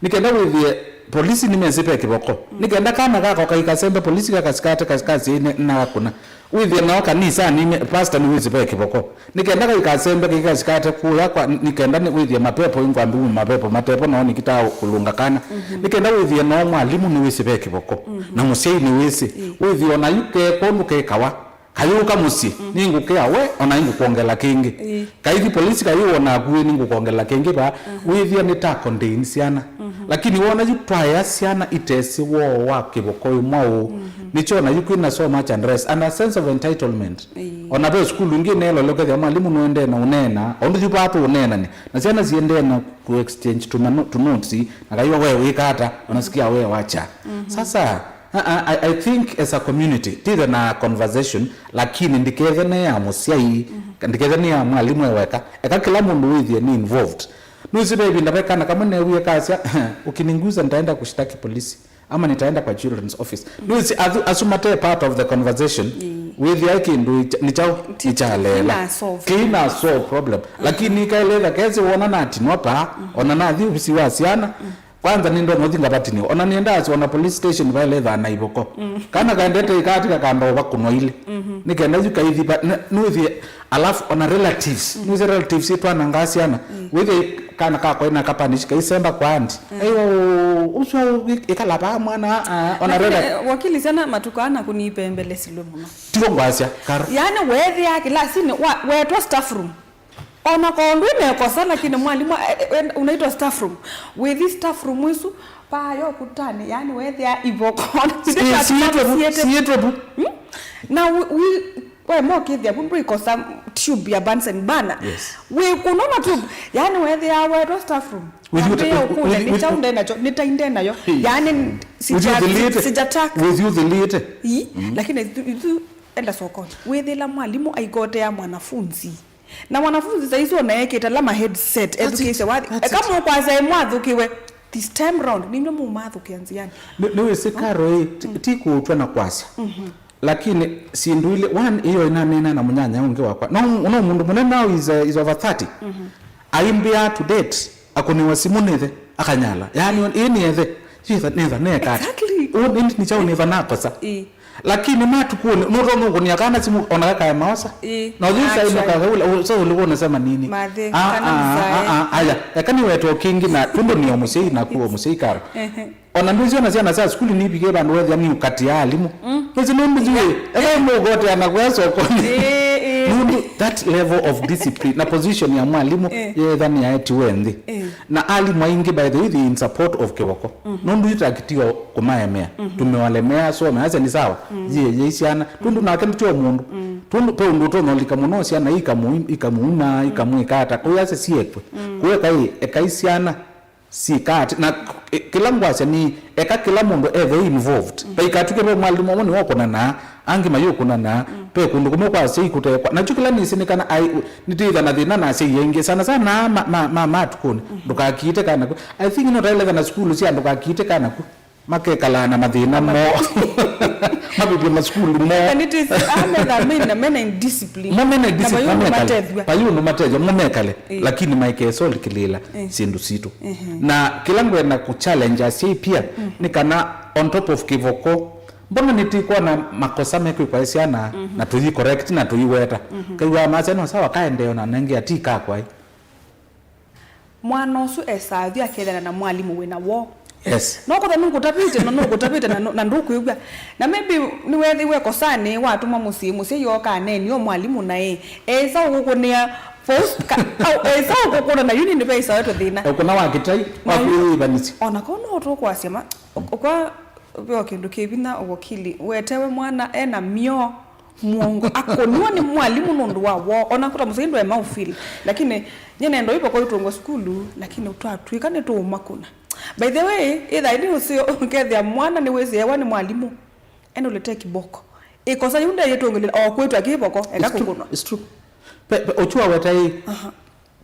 Nĩ kenda wĩthĩe polisi nĩmesĩ ve kĩvoko. Nĩ kenda kana kako kaikasembe polisi kakasikate kasikasyaine na kakũna. Wĩthĩe nao kanisanĩ me- pastor nĩwĩsĩ ve kĩvoko. Nĩ kenda kaikasembe kĩikasikate kũya kwa nĩ kenda nĩ wĩthĩe mapepo ingwambi uma mapepo matepo nao nĩkitaa kũlũnga kana. Nĩ kenda wĩthĩe nao mwalimũ nĩwĩsĩ ve kĩvoko. Na mũsyai nĩwĩsĩ. Wĩthĩe ona yu keko ndũkekawa. Kayũka mũsyĩ, nĩngũkĩa we, ona nĩngũkwongela kĩngĩ. Ĩĩ. Kaithi polisi kayũwa naku ĩ, nĩngũkwongela kĩngĩ vaa. Wĩthĩa nĩ ta contain syana. Lakini wona yu twaya syana itesĩ woo wa kĩvoko ĩmwe ũũ, nĩkyo ona yu kwĩna so much unrest and a sense of entitlement. Ĩĩ. Ona ve sukulu ingĩ neelole ũkethĩa mwalimũ nũendee na ũneena, o ũndũ yu vaa tũũneenanĩ, na syana siendee na ku exchange tũmano- tũnotisi, na kaiwa we wĩka ata, ona sikia we wacha. Sasa, I, I, I think as a community, tithe na conversation, lakini ndikethe nĩ ya mũsyai, ndikethe nĩ ya mwalimũ eweka. Eka kĩla mũndũ wĩthie nĩ involved. Nũsĩ ve ĩvinda ve kana kamwe neewie kasya, "Ukiniguza nitaenda kushtaki polisi, ama nitaenda kwa children's office." Nũsĩ athu, asu mate part of the conversation, wĩthia kĩndũ icha- nĩ kyaũ, nĩ kyaleela. Kĩina solve problem. Lakini kaeletha kesi wona natinwa paa, ona nathi ofisi wa syana, kwanza nĩ ndonya ũthi ngavatini. Ona nĩenda asya ona police station vaelethaa na ivoko. Kana kaendete ikati kakamba ũva kũnwa ile. Nĩ kenda yu kaithi va- na- nũthie alafu ona relatives. Nũthie relatives itwanangaa syana. Wĩthie kana kakwa ina kapanish kaisemba kwa andi. Aiwa ũsu ikala vaa mwana aa ona rela. Wakili syana matuko ana kũnipembelesilwe mũno. Tiwo ngwasya karo. Yaani weethĩa kilasini wa- weetwa staff room. Ona kondũ ĩnekosa lakini mwalimu eh, eh, unaitwa staff room. Wĩthi staff room isu paa yo kutani yani wethĩa ivoko. Siĩtwe vu, siĩtwe vu. Hmm? Na wi- wi- we mokĩthĩa vu ndwĩkosa tube ya Bunsen burner. Yes. Wĩkũnwa na tube yani wethĩa wetwa staff room. Wĩthi ũte- wambĩĩa ũkũlya wĩthi- nĩ kyaũ nde nakyo nĩ tai nde nayo. Hey. Yani wĩthi sija- ũthilĩte. Sijataka. Wĩthi ũthilĩte. Ii, lakini ithu- ithu enda sokoni wĩthĩla mwalimu aikotea mwanafunzi. Na mwanafunzi saizi ona ekĩte lama headset ethukĩĩsye wathi. Eka mũkwasya ĩmwathũkĩwe this time round ninyo mũmathũkĩa nziani. Nĩ- nĩwĩsĩ karo ĩ ti- ti kũũtwa na kwasya. Lakini syĩndũ ilĩ one iyo inanena na mũnyanya ũngĩ wakwa no no mũndũ mũnene now is, uh, is over thirty. Aimbĩa to date akũnĩwa simũ nĩthe akanyala yani ĩ nĩethe. Nĩtha nĩtha neka ati. Exactly. Ũ nĩ- nĩ kyaũ nĩtha nakosa. Ĩ. Lakini matukũnĩ nũtonya ũkũnĩa kana simũ ona kakae maosa. Ĩ, na ũthi actually. Ũsainũka kaula ũsaũlĩkũnĩ sema nini. Mathĩ, ah, kana ah, mzae. Ah, ah, aya eka nĩwetwa kĩngĩ na tũndũ nĩo mũsyai nakuo mũsyai karo. Ehe. Ona ndwĩsĩ ona syana sya sukulu nivikie vandũ wethĩa ni ũkati ya alimũ. Nĩsĩ nũndũ yu eka mũgotea na kwea sokonĩ. Ĩ, ĩ. Nũndũ that level of discipline na position ya mwalimũ yetha nĩyaetiwe nthĩ. Ĩ. Na alimũ aingĩ by the way they in support of kĩvoko. Nũndũ yu takitio kũmaemea tũmewalemea some ase ni sawa. Yie yei syana tũndũ nake nĩtyo mũndũ. Tũndũ pe ũndũ ũtonya ũlika mũno syana ikamuuma ikamwĩka ata kũyase siekwe. Kũeka ĩ ekai syana syĩka ati na kĩla ngwasya ni eka kĩla mũndũ ethe involved. Vaikatw'ĩke ve mwalimũ ũmwe nĩwe ũkũnanaa angĩ mayũkũnanaa. Ve kũndũ kũmwe kwa asyai kũtekwa nakyo kĩla nĩsĩ nĩ kana ai- nĩtĩĩtha na thĩna na asyai aingĩ sana sana ma- ma- ma- matukũnĩ. Ndũkakiite kana ku- I think no taĩletha na sukulu sya ndũkakiite kana ku makekalaa na mathĩna moo. Mavĩtw'e masukulu moo. Metha mena indiscipline. Mo mena indiscipline mekale. Vayũndũ matethwa mo mekale. Lakini maikesol kĩlĩla syĩndũ sitũ. Na kĩla ngwenda kũchallenge asyai pia nĩ kana on top of kĩvoko mbona nĩtĩkwona makosa mekwĩkwa syana na tũyi correct na tũyiweta. Kaiwaa masya no sawa kaendeo na nenge ati kakwaĩ. Mwana ũsu esaa athi akethana na mwalimũ wĩna woo. Yes. No kũtha nũkũtavĩte na nũkũtavĩte na nũ- na ndũkwĩw'a. Na maybe nĩweethĩiwe kosanĩ watũmwa mũsyĩ mũsyai ooka aneeni o mwalimũ naĩ eĩsa ũkũkũnĩa post ka- au eĩsa ũkũkũna na yu nĩndĩ veĩsawe tũthĩna. Ũkũna wa kĩtai wa kwĩyĩĩvanĩsya. Ona ko no tũkwasya ma kwa veo kĩndũ kĩ vinya ũwakili wetewe mwana ena myoo. Mwongo akũniwa nĩ mwalimũ nũndũ wa woo ona kũta mũsei ndwe maufil. Lakini nye nendo ipo kwa itũngwa sukulu lakini twatwĩka nĩtũũmakũna. By the way, ĩtha ĩndĩ ũseo ũkethĩa mwana nĩwĩsĩewa nĩ mwalimũ, enda ũlete kĩboko. Ĩkosa yĩu ndeyĩtũngĩlĩla o kwĩtwa kĩboko, eka kũkũnwa. It's true. Pe, pe, ũchu waweta ĩ, aha,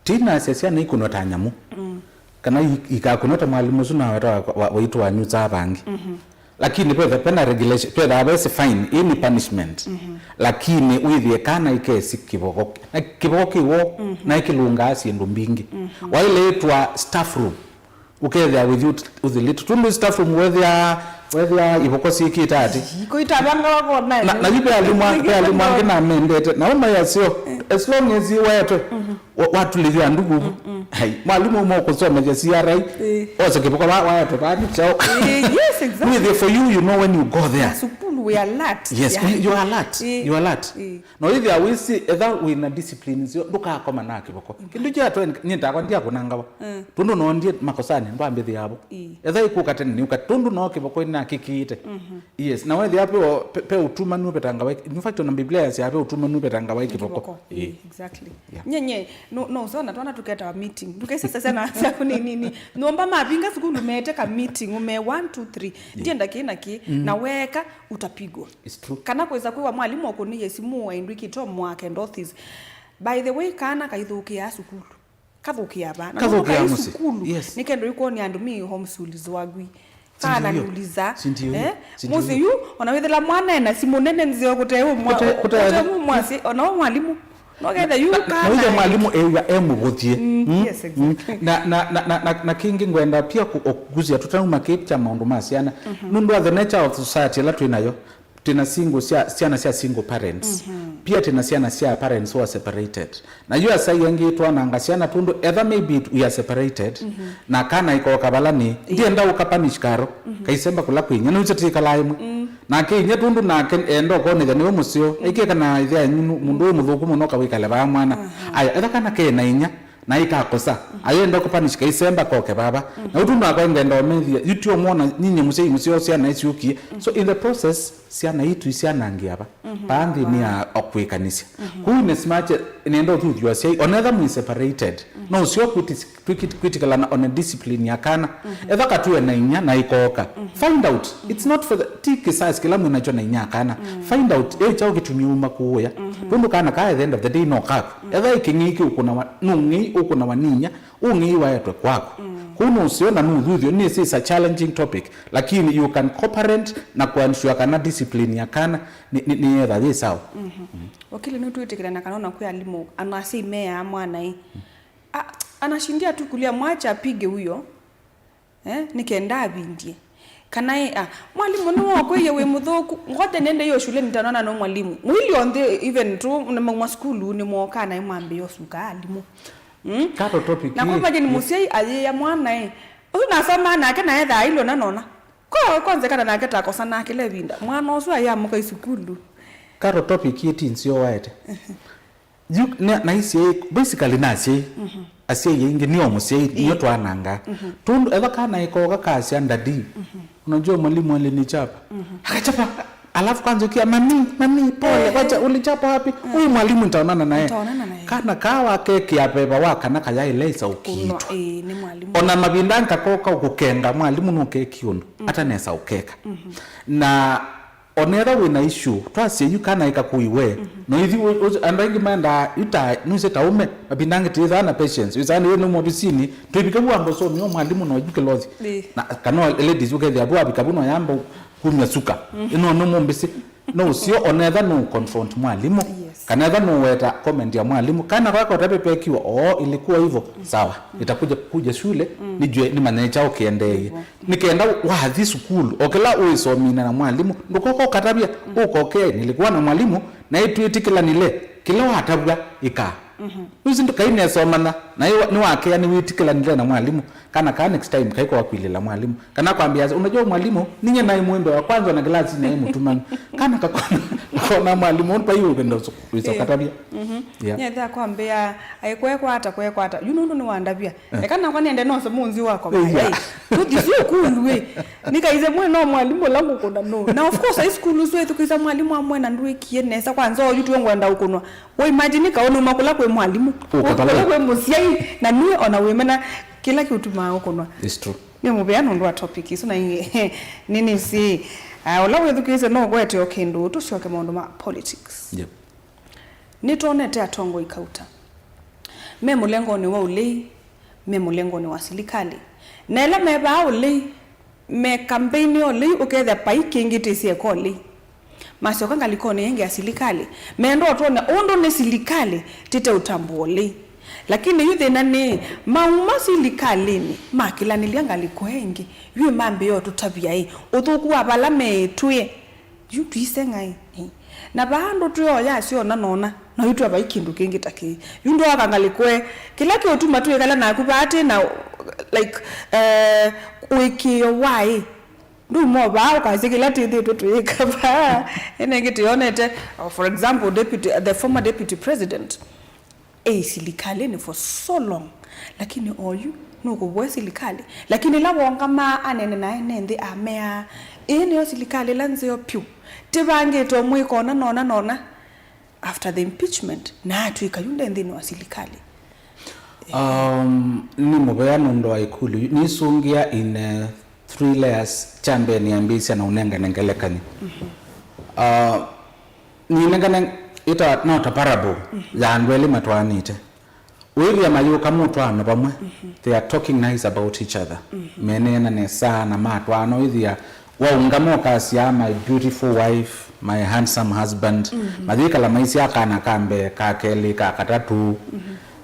tinasya syana ikũnwa ta nyamũ. Mm. Kana i-, ikakũnwa ta mwalimũ ũsu naweta wa, wa, waitũ wa New Savangi. Mhm. Lakini petha pena regulation, petha vesi fine, ĩĩ nĩ punishment. Mhm. Lakini wĩthĩe kana ikesi kĩboko. Na kĩboko kĩw'o, mhm, na ikĩlũngaa syĩndũ mbingĩ. Mhm. Wailĩtwa staff room, ũkethĩa without, ũthilĩtu. Tũndũ staff room wethĩa, wethĩa ivoko syĩkĩte ati. Iko itavanga wako nayo. Na, na yu ve alimu, ve alimu angĩ namendete. Na ũma yasyo, as long as iwetwe, mhm, wa-, watulĩthya ndugu. Mm, mm. Hai, mwalimu ũmwe ũkũsomethya C R I, ĩĩ, ose kĩvoko wa-, waetwe vani chao. Ĩĩ, yes, exactly. Wĩthĩe for you, you know when you go there. Na sukulu, we alert. Yes, yeah, you, you are alert. Ĩĩ. You are alert. Ĩĩ. Na wĩthĩa wĩsĩ, etha wĩna discipline syo, ndũkakoma na kĩvoko. Kĩndũ kya twenty, nyie ndakwa ndiakũnangawa. Mm. Tũndũ no ndie makosanĩ, ndwambĩthĩa vo. Ĩĩ. Etha ĩkũka tene, nĩũka. Tũndũ no kĩvoko nakĩkĩĩte. Mhm. Yes, na wethĩa pe, pe, pe ũtumanu vetanga wa, in fact, ona Biblia yasya pe ũtumanu vetanga wa kĩvoko. Kĩvoko. Ĩĩ. Ĩĩ, exactly. Yeah. Nye, nye, no, no, usona twana tuketawa meeting. Tukaisasa sana sana ni, ni, ni. Nyomba mavinga sukulu mete ka meeting, ume one, two, three. Yeah. Ndienda kĩ na kĩ, mm, na weka utapigwa. It's true. Kana kwĩsa kwĩwa mwalimu ũkũnĩie simu aindwĩkĩte mwake ndothis. By the way, kana kaithũkĩa sukulu. Kathũkĩa va? Na kathũkĩa mũsyĩ. Sukulu. Yes. Nĩ kendo ikonia andũ mi homeschoolizwagwi. Kana niuliza. Sindio. Eh? Sindio. Mũsyĩ yu, ona wĩthĩla mwana ena simu nene nzeo kũte ũmwa-, kũte, kũte, kũte mũmwasi, ona o mwalimu. No ketha yu na, kana na ũja mwalimu ewa emũvũthie. Mm, mm, yes, exactly. Na, na, na, na, na, na kĩngĩ ngwenda pia ku-, okugusia tũtauma kĩ kya maũndũ ma syana. Mhm. Nũndũ wa the nature of society ĩla twĩ nayo. Twĩna single sya, syana sya single parents. Mhm. Pia twĩna syana sya parents who are separated. Na yu asai angĩ twananga syana tũndũ etha maybe we are separated, mhm, na kana ikoka vala nĩ, yeah, ndienda ũka punish karo, mhm, kaisemba kũla kwĩ inya, nĩwĩsĩ tĩkalaa ĩmwe. Mm. Nake inya tũndũ nake enda ũkonethya nĩwe mũseo, mm, aikie kana ĩthe anyu nũ-, mũndũ wĩ mũthũku mũno kawĩkale vaa mwana. Aha. Aya, etha kana kena inya, na ikakosa. Mhm. Ayenda kupanish kaisemba koke vava. Mhm. Na ũtu nakwa ngenda ũmethia, yu ti ũmwona nyinyi mũsyai mũseo syana isyũkie. Mhm. So in the process, syana itu isyanangia va. Mhm. Paa nthĩnĩ ya kwĩkanĩsya. Mhm. Kũu in as much, nenda ũthuthyo asyai, onetha mwĩ separated. Mhm. No ũseo kwĩtĩkĩlana on a discipline ya kana. Mhm. Etha katue na inya na ikoka. Mhm. Find out. It's not for the, ti kĩsasi kĩla mwĩ nakyo na inya kana. Mhm. Find out, ĩ kyaũ kĩtumie uma kũũya. Mhm. Tũndũ kana ka at the end of the day no kaku. Etha ĩkĩng'ei kĩũkũnawa, nũng'ei ũkũnawa ninya, ũng'ei waetwe kwaku. Mm. Kũu nũseo na nũthuthyo, nĩsĩ it's a challenging topic, lakini you can co-parent na kũensure kana discipline ya kana nĩ, nĩ, nĩyetha yĩ sawa. Mhm. Mm. Wakili, nĩtwĩtĩkĩlana kana ona kwĩ alimũ, ana asyai meaa mwana ĩ. Mm. A-, anashindia tu kulia, mwacha apige huyo. Eh, nĩ kenda avindie. Kana ĩ, ah, mwalimu nĩwokwĩie wĩ mũthũku, ngote nende yo shule nitaonana na mwalimu. Mwili on the, even tu nĩmauma sukulu nĩmwoka na imwambĩĩa ũsuka alimũ. Mm? Kato topic na ĩ, kwa imagine ĩ, mũsyai ayĩa mwana ĩ. Ũsu nasomaa nake na ethaa ilo na nona. Ko kwanza kana nake takosana kĩla ĩvinda. Mwana ũsu ayamũka isukulu. Kato topic ĩ ti nzeo waete. Yu, na, na isyai, basically na asyai. Mhm. Asyai aingĩ nĩo mũsyai, ĩĩ, nĩo twanangaa. Mhm. Tũndũ etha kana ĩkoka kasya, "Daddy, mhm, unajua mwalimu alinichapa." Mhm. Akachapa. Alafu kwanza ukia, "Mami, mami, pole, eh, wacha, ulichapa wapi?" Mm. "Huyu mwalimu nitaonana naye." Nitaonana naye. Kana kawa keki ya veva wa kana kayaĩle isa ũkiitwa. Ĩĩ, nĩ mwalimu. Ona mavinda ngakoka ũkũkenga, mwalimu nũkeki ũndũ. Mhm. Ata nesa ũkeka. Mhm. Na onetha wĩna issue, twasye yu kana ĩka kũiwe. Mhm. No ithi ũ-, ũ-, andũ aingĩ maendaa, yu ta, nũsĩ ta ũme, mavinda angĩ tĩthaa na patience. Wĩsaa nĩwe nĩ movisini, twĩvike vu wambo somi o mwalimu no yu kĩlothi. Ĩĩ. Na, kana ladies ũkethĩa vu avika vu no yamba kumya suka. Mhm. Ĩno nĩ mũmbĩsĩ. No ũsio onetha nũ confront mwalimu. Yes. Kana etha nũweta comment ya mwalimu. Kana kwako tapepekiwa, "Oo, ilikuwa hivyo." Sawa. Mhm. Nitakuja, kuja shule, mhm, nijue, nimanye kyaũ kĩendeeie. Hivyo. Nĩ kenda wathi sukulu, o kĩla ũĩsomina na mwalimũ, ndũkoka ũkatavya, mm, ũkokea, "Nilikuwa na mwalimu, na ĩtwĩtĩkĩlanile, kĩla watavw'a, ĩka." Mhm. Nũsĩ ndũkainesa ũmanya, na ĩ-, nĩwakea nĩwĩtĩkĩlanile na mwalimũ, kana ka next time kaiko wakwilĩla mwalimũ. Kana kwambĩa, "Unajua mwalimu, ninye naĩ mwendo wa kwanza na kĩlasinĩ naĩ mũtumanu." Kana kakona, kakona mwalimũ, ũndũ vai ũkwenda ũsu-, wĩsa, eh, ũkatavya. Mhm. Yeah. Nyetha kwambĩa, "Ai, kwekwata, kwekwata." Yu nũndũ nĩwandavya. Eh. Eka nakwa nĩende nose mũnzi wakwa. Eh, yeah. Ai, tũthi sukulu, ĩ. Nĩkaise mwe no mwalimũ ũla ngũkũna no. Na of course, ai sukulu ũsu ĩthukĩsa mwalimũ amwe na ndwĩkie nesa. Kwanza oyu tuwe ngwenda ũkũnwa. We imagine kaũ numa kũla kwĩ mwalimũ. Ũka kũla kwĩ mũsyai, na nue ona wĩmena kĩla kĩũtumaa ũkũnwa. It's true. Nĩ mũvea nũndũ wa topic isu na ingĩ. Nĩnĩsĩ, ah, ũla wĩthukĩĩsye no ũkwete o kĩndũ, tũsyoke maũndũ ma politics. Yep. Nĩtwonete atongoi kauta. Me mũlengonĩ wa ũlei, me mũlengonĩ wa silikalĩ. Na ĩla me vaa ũlei, me kambeini ya ũlei, ũkethĩa vai kĩngĩ tĩsĩ eka ũlei. Masyoka ngalĩkonĩ ĩngĩ ya silikalĩ, menda ũtwony'a ũndũ nĩ silikalĩ tĩteũtambũa ũlei. Lakini yu thĩna nĩ, mauma silikalĩnĩ, makĩlanĩlya ngalĩko ĩngĩ, yu mambĩĩa ũtũtavya ĩ, ũthũku wa vala meĩtwĩe. Yu tũiseng'a ĩ. Na vaa andũ twĩoya asyona nona, na yu twĩ vai kĩndũ kĩngĩ ta kĩĩ. Yu ndwaka ngalĩko ĩ, kĩla kĩũtuma twĩkala naku vaa tĩ na, like, eh, ũĩkĩĩo wa ĩ. Nduma o vaa ũkasya kĩla twĩthĩtwe tũyĩka vaa. Ĩnengĩ tũyonete, uh, for example, deputy, the former deputy president, ĩ silikalĩnĩ for so long, lakini oyu nũkũvoe silikalĩ. Lakini ĩla wongamaa anene na ene nthĩ ameaa, ĩĩ nĩyo silikalĩ ĩla nzeo pyũ, tĩvangĩte ũmwĩka ũna nona nona. After the impeachment, na atw'ĩka yu nde nthĩnĩ wa silikalĩ. Um, nĩ mũvea nũndũ wa ĩkulu yu. Nĩsũngĩa in, uh, three layers. Kya mbee nĩambĩĩsya na ũnengane ngelekany'o. Uh, nĩnengane ĩta, not a parable, ya andũ elĩ matwaanĩte. Wĩthĩa mayũka mũtwaano vamwe, they are talking nice about each other. Meneena nesa na matwaana, wĩthĩa waũngama ũkasya, "My beautiful wife, my handsome husband." Mayĩkala maisya kana ka mbee, ka kelĩ, ka katatũ.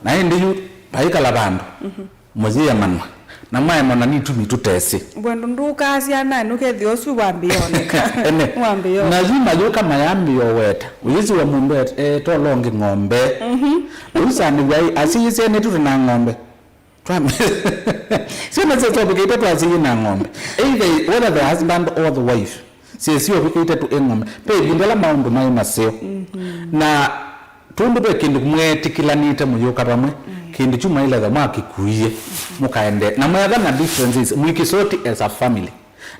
Na ĩndĩ yu, vaikala vandũ, mũyĩemanwa. Na mwaemana nĩ itumi tũtesĩ. Wendo ndũkasya nani ũkethĩa ũsu wambĩoneka. Ene. Wambĩoneka. Na yu mayũka mayambĩĩa weta. Ũyĩsiwa mũndũ et-, etolongi ng'ombe. Ũisanĩw'a ĩ, asyĩsya nĩtũ twĩ na ng'ombe. Twa-, syana syĩtwavĩkĩte twasya yĩ na ng'ombe. Either, whether the husband or the wife. Syĩsya ũvĩkĩte tu ĩ ng'ombe. Ve ĩvinda ĩla maũndũ maĩ maseo. Na tũndũ ve kĩndũ mweetĩkĩlanĩte mũyũka vamwe, kĩndũ kyu mwaĩletha mwakĩkuie, mũkaende. Na mwetha na differences, mwĩkĩsoti as a family.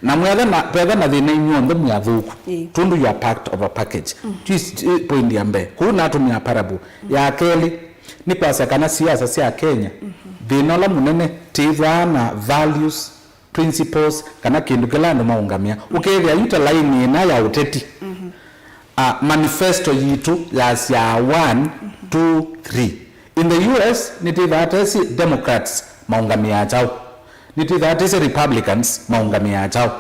Na mwetha na, vetha na thĩna inyw'onthe mwĩ athũku. Ĩĩ. Tũndũ you are part of a package. Twi, eh, point ya mbee. Kũu natũmĩa parable. Ya kelĩ, nĩ kwasya kana siasa sya Kenya, thĩna ũla mũnene, tĩthwaa na values, principles, kana kĩndũ kĩla andũ maũngamĩa. Ũkethĩa yu ta laini ĩna ya ũteti. A, manifesto yitũ yasyaa one, two, three. In the U S, nĩtwĩthaa twĩsĩ Democrats maũngamĩaa kyaũ. Nĩtwĩthaa twĩsĩ Republicans maũngamĩaa kyaũ.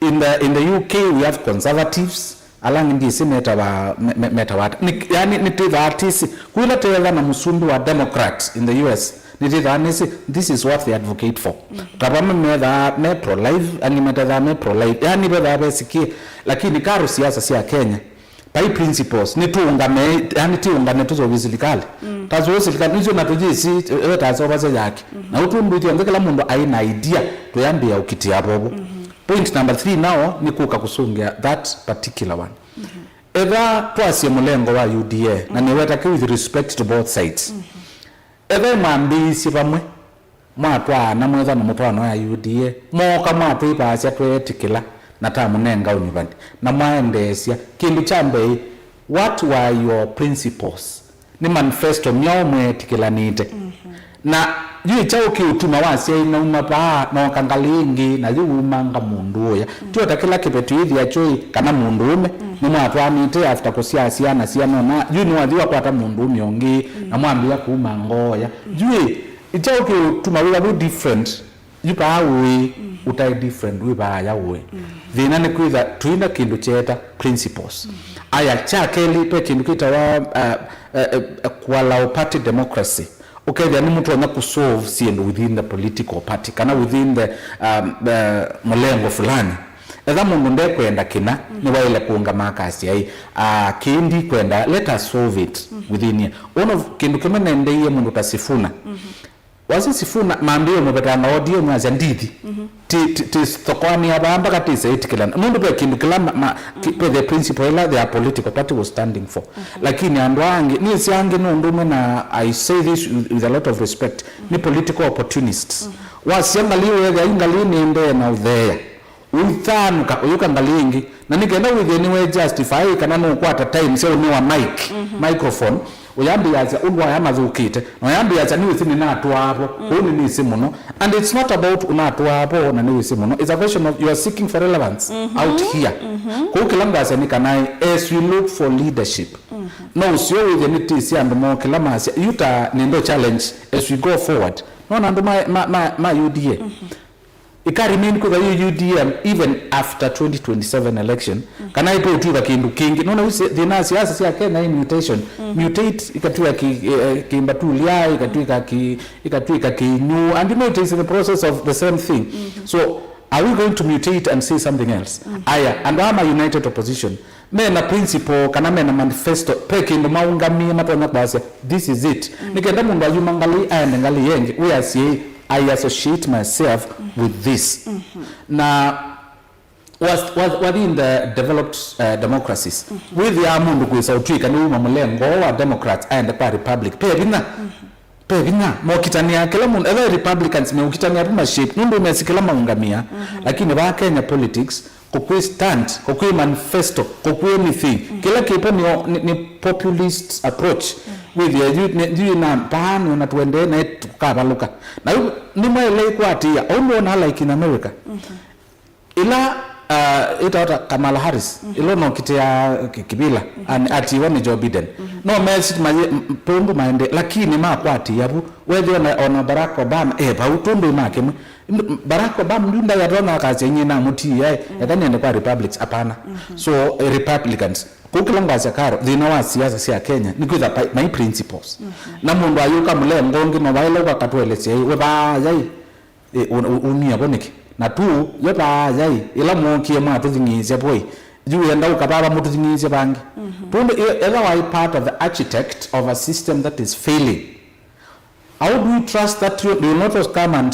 In the, in the U K, we have conservatives, ala angĩ ndyĩsĩ metawa, me-, me-, metawa ata. Nĩ, yani, nĩtwĩthaa twĩsĩ, kwĩla twĩthaa na mũsumbĩ wa Democrat in the U S, nĩtwĩthaa nĩsĩ, this is what they advocate for. Ta vamwe methaa me pro-life, angĩ metethaa me pro-life. Yani, vethaa vesikie, lakini karo siasa sya Kenya, vai principles, nĩtũũngame, yani, tiũngame tũseũvye silikalĩ. Taseũvye silikalĩ, nĩsyo na tũyĩsĩ, eh, taseũvasya yake. Na ũtũndũ ithyonthe kĩla mũndũ aĩ na idea, tũyambĩĩa ũkitĩa vovo. Point number three nao nĩ kũka kũsũngĩa that particular one. Etha twasye mũlengo wa U D A, na nĩweta kĩ with respect to both sides. Etha mwambĩĩsye vamwe, mwatwaana mwetha na mũtwaano ya U D A, mooka mwatwĩvaasya tweetĩkĩla na tamũnenga ũnyuvani, na mwaendeesya. Kĩndũ kya mbee, what were your principles? Nĩ manifesto myaũ mweetĩkĩlanĩte? Na yu kyaũ kĩũtuma wasya ĩ nauma vaa, nooka ngalĩ ĩngĩ, na yu umanga mũndũ ũya? Ti o ta kĩla kĩveti wĩthĩa kyũĩ kana mũndũũme, nĩmwatwaanĩte after kũsyaa syana, syana ona, yu nĩwathi wakwata mũndũũme ũngĩ, na mwambĩĩa kuuma ngooya. Yu ĩ, kyaũ kĩũtuma wĩva wĩ different? Yu vaa ũĩ, ũtaĩ different, wĩ vaaya ũĩ. Thĩna nĩ kwĩtha tũina kĩndũ kyeeta principles. Aya, kya kelĩ, ve kĩndũ kĩtawa, uh, uh, uh, kuallow party democracy. Ũkethĩa nĩmũtonya kũsolve syĩndũ within the political party, kana within the, um, uh, mũlengo fulani. Etha mũndũ ndekwenda kĩna, nĩwaĩle kũũngama akasya, "Ĩ, ah, kĩĩ ndikwenda, let us solve it within here." Ũno kĩndũ kĩmwe nendeie mũndũ ta Sifuna. Wasya Sifuna, mambĩĩe mũvetanga O D M asya ndithi. Ti, ti, ti thokoanĩa vaa mpaka tĩse ĩtĩkĩlana. Nũndũ ve kĩndũ kĩla ma, ma, ki-, ve the principle ĩla their political party was standing for. Lakini andũ aa angĩ, nĩsĩ angĩ nũndũ ũmwe na I say this with, with a lot of respect, nĩ political opportunists. Wasya ngalĩ ũyethĩa yu ngalĩ nĩendee na ũtheea. Ũithanũka, ũyũka ngalĩ ĩngĩ. Na nĩ kenda wĩthĩe nĩwe justify kana nũkwata time sya ũnĩwa mic, microphone, Ũyambĩĩasya ũndũ aya mathũkĩte, na ũyambĩĩasya nĩwĩsĩ nĩnatũaa vo, kũu nĩnĩsĩ mũno. And it's not about ũnatũaa vo na nĩwĩsĩ mũno. It's a question of you are seeking for relevance out here. Kũu kĩla ngwasya nĩ kana, as we look for leadership, no ũseo wĩthĩe nĩtĩsĩ andũ moo kĩla masya, yu ta nĩndo challenge as we go forward. Nona andũ ma, ma, ma, ma U D A. Ika remain kwĩtha yu U D M even after twenty twenty-seven election, kana ĩtũtw'ĩka kĩndũ kĩngĩ. Nona yu si-, thĩna wa siasa sya Kenya ĩ mutation. Mutate, ikatw'ĩka kĩ-, eh, kĩmbatulya, ikatw'ĩka kĩ-, ikatw'ĩka kĩnyũ. And you know it is in the process of the same thing. So, are we going to mutate and say something else? Aya, andũ aa ma united opposition, mena principle kana mena manifesto, pe kĩndũ maũngamie matonya kwasya, this is it. Nĩ kenda mũndũ ayuma ngalĩ aende ngalĩ yengi, we asyai, I associate myself with this. Na was, was, within the developed, uh, democracies, wĩthĩaa mũndũ kwĩsa ũtw'ĩka nĩwuma mũlengo wa Democrats aende kwa Republic, pe vinya. Pe vinya, mokitanĩa, kĩla mũndũ, etha Republicans meũkitanĩa vu mashape, nũndũ mesĩ kĩla maũngamĩa. Lakini vaa Kenya politics, kũkwĩ stand, kũkwĩ manifesto, kũkwĩ anything. Kĩla kĩpo nĩ, nĩ, nĩ populist approach. Wĩthĩe yu, nĩ, yu na paa nĩ ona tũendee naĩ tũkavalũka. Na yu nĩmwaĩle ĩkwatĩĩa, ũu nĩwona like in America. Ĩla, uh, ĩtawa ta Kamala Harris, ĩla ũnokitĩa kĩ-, kĩvĩla, an-, atiiwa nĩ Joe Biden. No mesi maye, m-, m-, tũndũ maende, lakini makwatĩĩa vu. Wethĩa ona, ona Barack Obama, e vau, tũndũ make mwe. N-, Barack Obama, ndu ndaĩ atonya akasya, "Inyie namũtiĩa, e, eka niende kwa Republics," apana. So, eh, Republicans. Kũu kĩla ngwasya karo, thĩna wa siasa sya Kenya, nĩ kwĩtha pa-, my principles. Na mũndũ ayũka mũlengo ũngĩ, no vaĩle ũka katũelesya, "Ĩ, we vaa yai." Ĩ, u-, u-, umie vo nĩkĩ? Na tu, yo vaa yai, ĩla mwookie mwatũthing'ĩĩsya vo ĩ, yu wĩenda ũka vava mũtũthing'ĩĩsye vangĩ? Tũndũ ĩ-, etha waĩ part of the architect of a system that is failing, how do we trust that you, you will not come and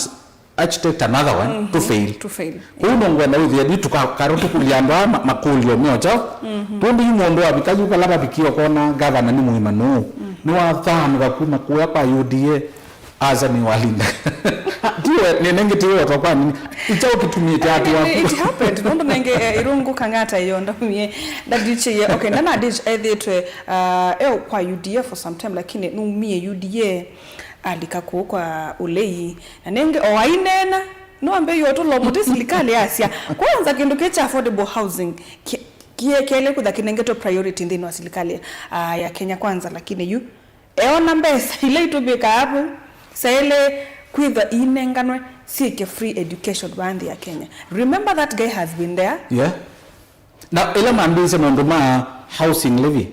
architect another one to fail? To fail. Kũu no ngwenda wĩthĩe vi tũka-, karo tũkũlya andũ aa ma-, makũlyo meokyao. Tũndũ yu mũndũ wavika yu vala vavikie ũkona gavana nĩ mũima nũũ? Nĩwathaanũka kuma kũya kwa U D A. Aza nĩ walinda. Tiwe, nĩ nengĩ tiwe otwa kwa nini? Icha ũkĩtumĩte ati waku. It happened. Nũndũ nenge, eh, irungu kang'ata iyo ndamie. Ndadichie. Okay, ndana ditch ethĩtwe, uh, eo kwa U D A for some time, lakini numie U D A alika kũu kwa ũlei. Na nenge o ainena, no ambe yo tulo muti sirikali yasya. Kwanza kĩndũ kĩ cha affordable housing. Ki-, kiekele kutha kinengetwe priority nthĩnĩ wa sirikali, ah, ya Kenya Kwanza, lakini yu eona mbesa ila itũmĩkaa vau syaĩle kwĩthwa iinenganwe syĩke free education vaa nthĩ ya Kenya. Remember that guy has been there. Yeah. Na ĩla mambĩĩsye maũndũ ma housing levy,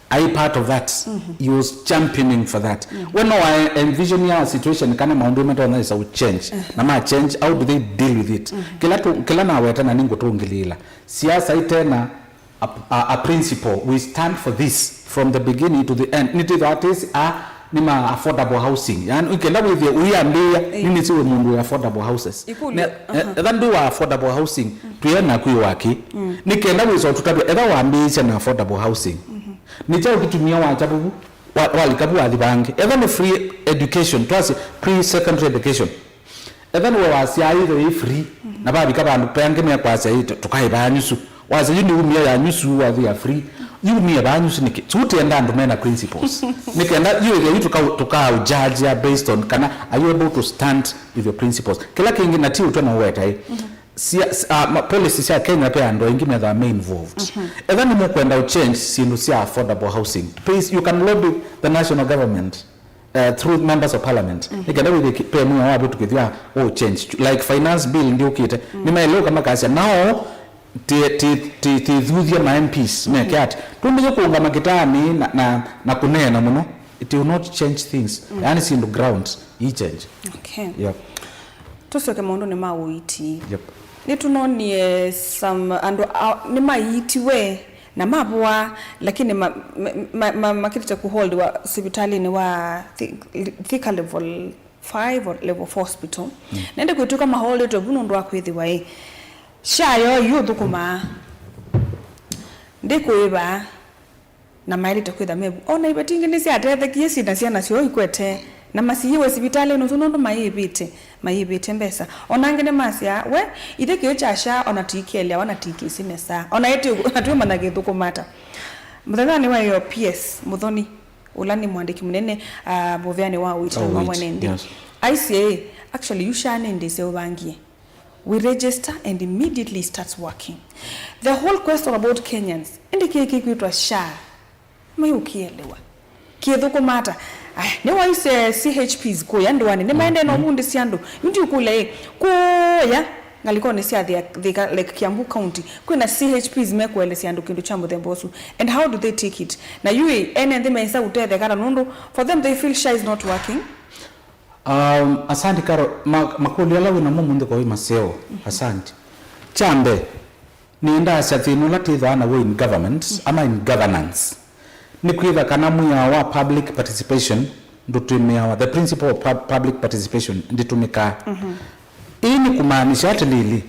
I part of that. He was championing for that. We no wa envision ya situation kana maũndũ matonya isa change. Na ma change, how do they deal with it? Kĩla tu, kĩla naweta na ningũtũngĩlĩĩla. Siasa itena a, a, a principle, we stand for this from the beginning to the end. Nĩtwĩthwa atĩsĩ a nĩ ma affordable housing. Yani, ũkenda wĩthĩe ũiambĩĩa, ĩĩ, nĩnĩsĩ wĩ mũndũ wĩ affordable houses. Ikundi, ne, e, aha, etha ndwĩ wa affordable housing, twĩe naku wĩ waki. Nĩkenda wĩsa ũtũtavya, etha wambĩĩsya na affordable housing. Nĩ kyaũ kĩtumie wakya vuvu, wa, walika vu wathi vangĩ. Etha nĩ free education, twasye pre-secondary education. Etha nĩwe wasyaĩtwe ĩ free, na vavika vandũ vangĩ mekwasya, "Ĩ, tũ-, tũkaĩvaa nyusu." Wasya, "Yu nĩ umia ya nyusu, wathi ya free." Yu umia vaa nyusu nĩkĩ? So, ũtienda andũ mena principles. Nĩ kenda, yu ĩthĩa yu tũka-, tũkaũjudge based on kana are you able to stand with your principles. Kĩla kĩngĩ, na ti ũtwe na ũweta ĩ. Sia-, s-, ah, ma-, policy sya Kenya pe andũ aingĩ methaa me involved. Etha nĩ mũkwenda ũ change syĩndũ sya affordable housing, please, you can lobby the national government uh, through members of parliament, nĩ kenda wĩthĩe ki-, pe mwĩao wa vĩtũkĩthya ũ change. Like finance bill ndiũkĩte, nĩmaeleũka makasya nao ti, ti, ti, tithuthye ma M Ps meke ati. Tũndũ yĩkũũngama kĩtaanĩ na, na, na kũneena mũno, it will not change things. Yani syĩndũ ground i change. Okay. Yep. Tũsyoke maũndũnĩ ma ũiiti. Yep. Nĩtũnonie some andũ a-, nĩmaiitiwe na mavoa, lakini ma-, ma-, ma-, ma-, makĩlĩte kũholdiwa sivitalĩnĩ wa Thi-, Thika level five or level four hospital. Nende kwĩtw'ĩka maholĩtwe vu nũndũ wa kwĩthĩwa ĩ, SHA yoo yu ũthũkũmaa, ndĩkũĩva, na maĩlĩte kwĩtha mevu. O na iveti ingĩ nĩsyatethekie syĩ na syana syoo ikwete, na masiĩwe sivitalĩnĩ ũsu nũndũ mayĩvĩte, mayĩvĩte mbesa. O na angĩ nĩmasyaa, we, ithyĩ kĩĩ kya SHA o na tũikĩeleawa na tũikĩsĩ nesa. O na ĩtĩ, o na twĩmanya kĩthũkũma ata. Mũthenyanĩ wa ĩyo, P S Mũthoni, Ũla nĩ mwandĩki mũnene, ah, mũveanĩ wa ũiiti wa ũiiti, mwene nthĩ. Yes. Aisye, actually, yu SHA nĩ ndĩse ũvangie. We register and immediately it starts working. The whole question about Kenyans, ĩndĩ kĩĩ kĩkwĩtwa SHA? Mai ũkĩelewa. Kĩthũkũma ata? Aya, nĩ waisye C H Ps kũya ndũanĩ, nĩ maendee na ũvundĩsya andũ. Yu ndiũkũlya ĩ, kũya ngalĩkonĩ sya Thika, Thika, like, Kiambu County, kwĩna C H Ps mekũelesya andũ kĩndũ kya mũthemba ũsu. And how do they take it? Na yu ĩ, ene nthĩ mesa ũtetheka ata nũndũ for them they feel SHA is not working? Um, asante Karo, ma, makũlyo ala wĩ namo mũnthĩ kwa wĩ maseo. Asante. Kya mbee, nĩendaasya thĩna ũla twĩthĩawa naw'o in government, ama in governance, nĩ kwĩtha kana mwĩao wa public participation ndũtũmĩawa, the principle of pub-, public participation ndĩtũmĩkaa. Ĩĩ nĩ kũmaanisya atĩlĩlĩ,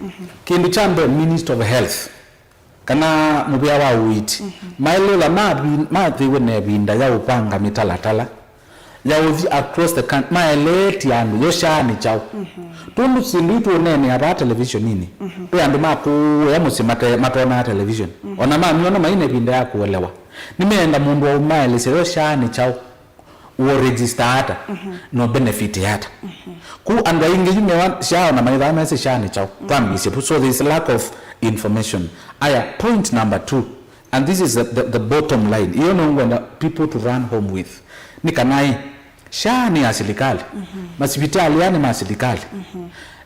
kĩndũ kya mbee Minister of Health kana mũvĩa wa ũiiti, maelewa mavi-, mathĩwe na ĩvinda ya ũvanga mĩtalatala ya ũthi across the country, maeleetye andũ yo SHA nĩ kyaũ. Tondũ syĩndũ itũ ũneenea vaa televisioninĩ, ve andũ ma kũũya mũsyĩ mate-, matonaa television. Ona mamyona mai na ĩvinda ya kũelewa. Nĩmeenda mũndũ wa ũmaelesya yo SHA nĩ kyaũ, ũo register ata, no benefit ata. Ku andũ aingĩ yu mewa SHA ona maithaa mese SHA nĩ kyaũ. Twambĩĩsye vu. So there is lack of information. Aya, point number two, and this is the, the, the bottom line. Iyo nĩyo ngwenda people to run home with. Nĩ kana ĩ, SHA nĩ ya silikalĩ. Masivitalĩ aya nĩ ma silikalĩ.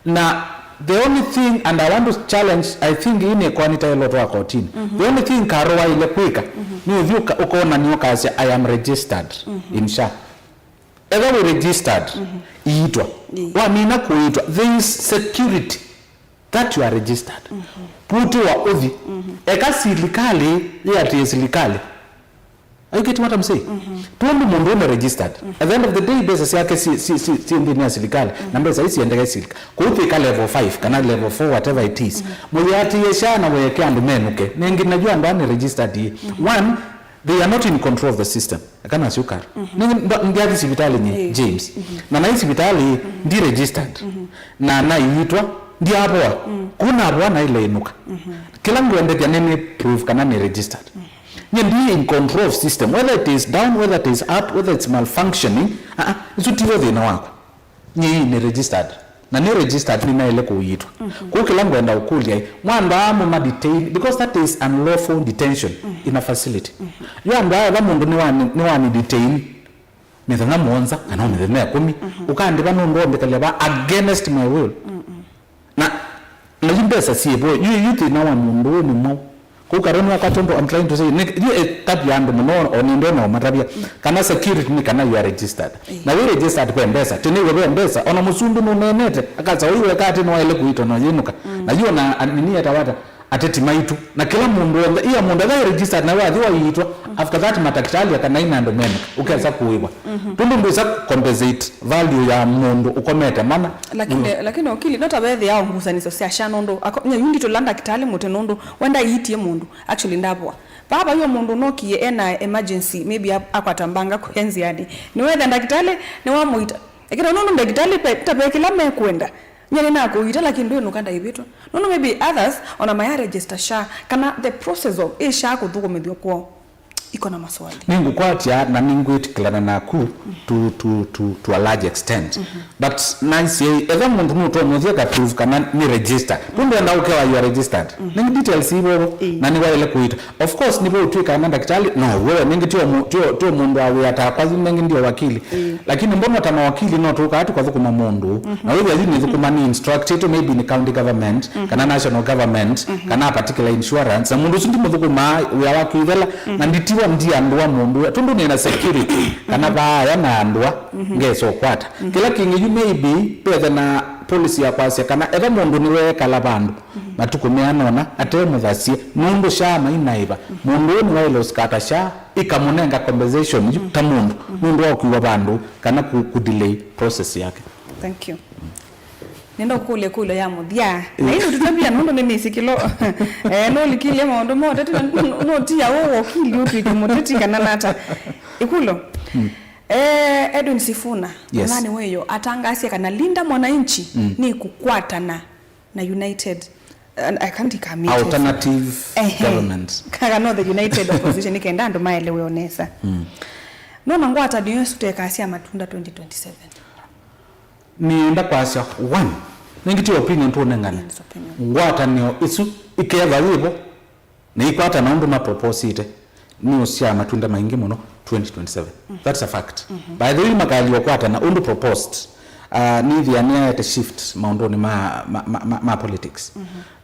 Na the only thing, and I want to challenge, I think ĩĩ nĩ ĩkoani ta ĩlotwa kotini. The only thing Karo waĩle kwĩka, nĩ ũthi ũka-, ũkonania ũkasya, "I am registered in SHA." Etha wĩ registered, iitwa. Wamina kũiitwa, there is security that you are registered. Vutĩwa ũthi. Eka silikalĩ yĩatĩĩe silikalĩ. Are you getting what I'm saying? Tondũ mũndũ ũme registered. At the end of the day, mbesa syake si, si, si, si nthĩnĩ ya silikalĩ. Na mbesa ii siendeke silika. Kũu twĩka level five kana level four, whatever it is. Mũyĩatĩĩe SHA na wĩeke andũ menũke. Nengĩ na yu andũ aa nĩ registered ii. One, they are not in control of the system. Eka nasyo Karo. Nĩ, ndo-, ndiathi sivitalĩ nyie, James. Na nai sivitalĩ ndi registered. Na naiitwa, ndiavoa. Kũu navoa naĩle ĩnũka. Kĩla ngwendethya nĩ, nĩ proof kana nĩ registered. Nyie ndi in control of system, whether it is down, whether it is up, whether it's malfunctioning. Ah, ah, isu tivo thĩna wakwa. Nyie nĩ registered. Na nĩ registered nĩnaĩle kũiitwa. Kũu kĩla ngwenda ũkũlya ĩ, mwandũ aa mũma detain, because that is unlawful detention in a facility. Yo andũ aa, ethwa mũndũ nĩwani, nĩwani detain mĩthenya mũonza kana o mĩthenya ĩkũmi, ũkandĩva nũndũ wa mbĩkalya va against my will. Na, na yu mbesa syĩvo, yu, yu thĩna wa mũndũ ũũ nĩ mwaũ? Kũu Karo nĩwakwata ũndũ I'm trying to say, nĩ, yu ĩtavya andũ mũno, o nĩ ndona ũmatavya. Kana security nĩ kana you are registered. Na wĩ registered ve mbesa, tene iwe ve mbesa, ona mũsumbĩ nũneenete, akasa ũiweka atĩ nĩwaĩle kũitwa na yĩnũka. Na yu ona anini etawata, ateti maitũ, na kĩla mũndũ w'onthe, ia mũndũ etha registered na wathi waiitwa, after that matakitali akanaina andũ mena, ũkesa kũĩwa. Tũndũ ndwĩsa compensate value ya mũndũ ũkomete mana. Lakini, lakini okili, no ta wethĩa o ngusanĩsyo sya SHA nũndũ, ako-, nya yu nditũla ndakitali mũte nũndũ, wenda iitie mũndũ, actually ndavoa. Vaa vai o mũndũ ũnokie ena emergency, maybe a-, akwata mbanga kũya nzĩanĩ. Nĩwetha ndakitali, nĩwamũita. Lakini nũndũ ndakitali pe-, ta ve kĩla mekwenda. Nyie nĩnakũita, lakini ndwĩnũka ndaĩvĩtwe. Nũndũ maybe others, ona maya register SHA, kana the process of ĩ SHA kũthũkũmĩthw'a kwoo, iko na maswali. Nĩngũkwatya na nĩngwĩtĩkĩlana naku to, to, to, to a large extent. But naisye, etha mũndũ nũtomũthya ka proof kana nĩ register. Ndwenda ũkewa you are registered. Nĩ details ivovo, na nĩwaĩle kũita. Of course, nĩvo ũtw'ĩkaa na ndakitali, no, wewe nĩngĩ tio mu-, tio, tio mũndũ wa wĩa takwa, yu nĩngĩ ndio wakili. Lakini mbona ta mawakili no tũkaa tũkathũkũma mũndũ, na wĩthĩa yu nĩthũkũma nĩ instructed, maybe nĩ county government, kana national government, kana a particular insurance, na mũndũ ũsu ndimũthũkũmaa wĩa wa kwĩthela, na nditiwa ndia ndũa mũndũ, tũndũ nĩna security, kana vaaya na ndũa, ngesa ũkwata. Kĩla kĩngĩ yu maybe, pethe na policy ya kwasya, kana etha mũndũ nĩweekala vandũ, matukũ meana ũna ate mũthasye, nũndũ SHA mainaĩva. Mũndũ ũũ nĩwaĩle ũsikata SHA, ĩkamũnenga compensation yu ta mũndũ, nũndũ wa ũkuwa vandũ, kana ku, ku delay process yake. Thank you. Nenda ũkũlya ĩkũlyo ya mũthya. Na ĩno tũtavia nũndũ nĩ mĩsikĩlo. Eh, nũlikilye maũndũ ma ũteti, na nũ-, nũ-, nũtia ũũ wakili ũtw'ĩke mũteti kana nata. Ĩkũlyo. Eh, Edwin Sifuna, yes, ũnani wĩyo, atangasie kana Linda Mwananchi nĩ kũkwatana na United, and I can't come it. Alternative government. Kana the United Opposition, nĩ kenda andũ maelewe o nesa. Nona ngwatanĩo ĩsu tekaa sya Matunda twenty twenty-seven? Nĩenda kwasya, one, nĩngĩ ti opinion tũnengane. Yes, opinion. Ngwatanĩo ĩsu ĩkethwa yĩvo na ikwatana ũndũ maproposite, nĩũsyaa matunda maingĩ mũno twenty twenty-seven. That's a fact. By the way, makaĩlya ũkwatana ũndũ proposed, uh, nĩthĩa nĩaete shift maũndũnĩ ma, ma, ma, ma, ma politics.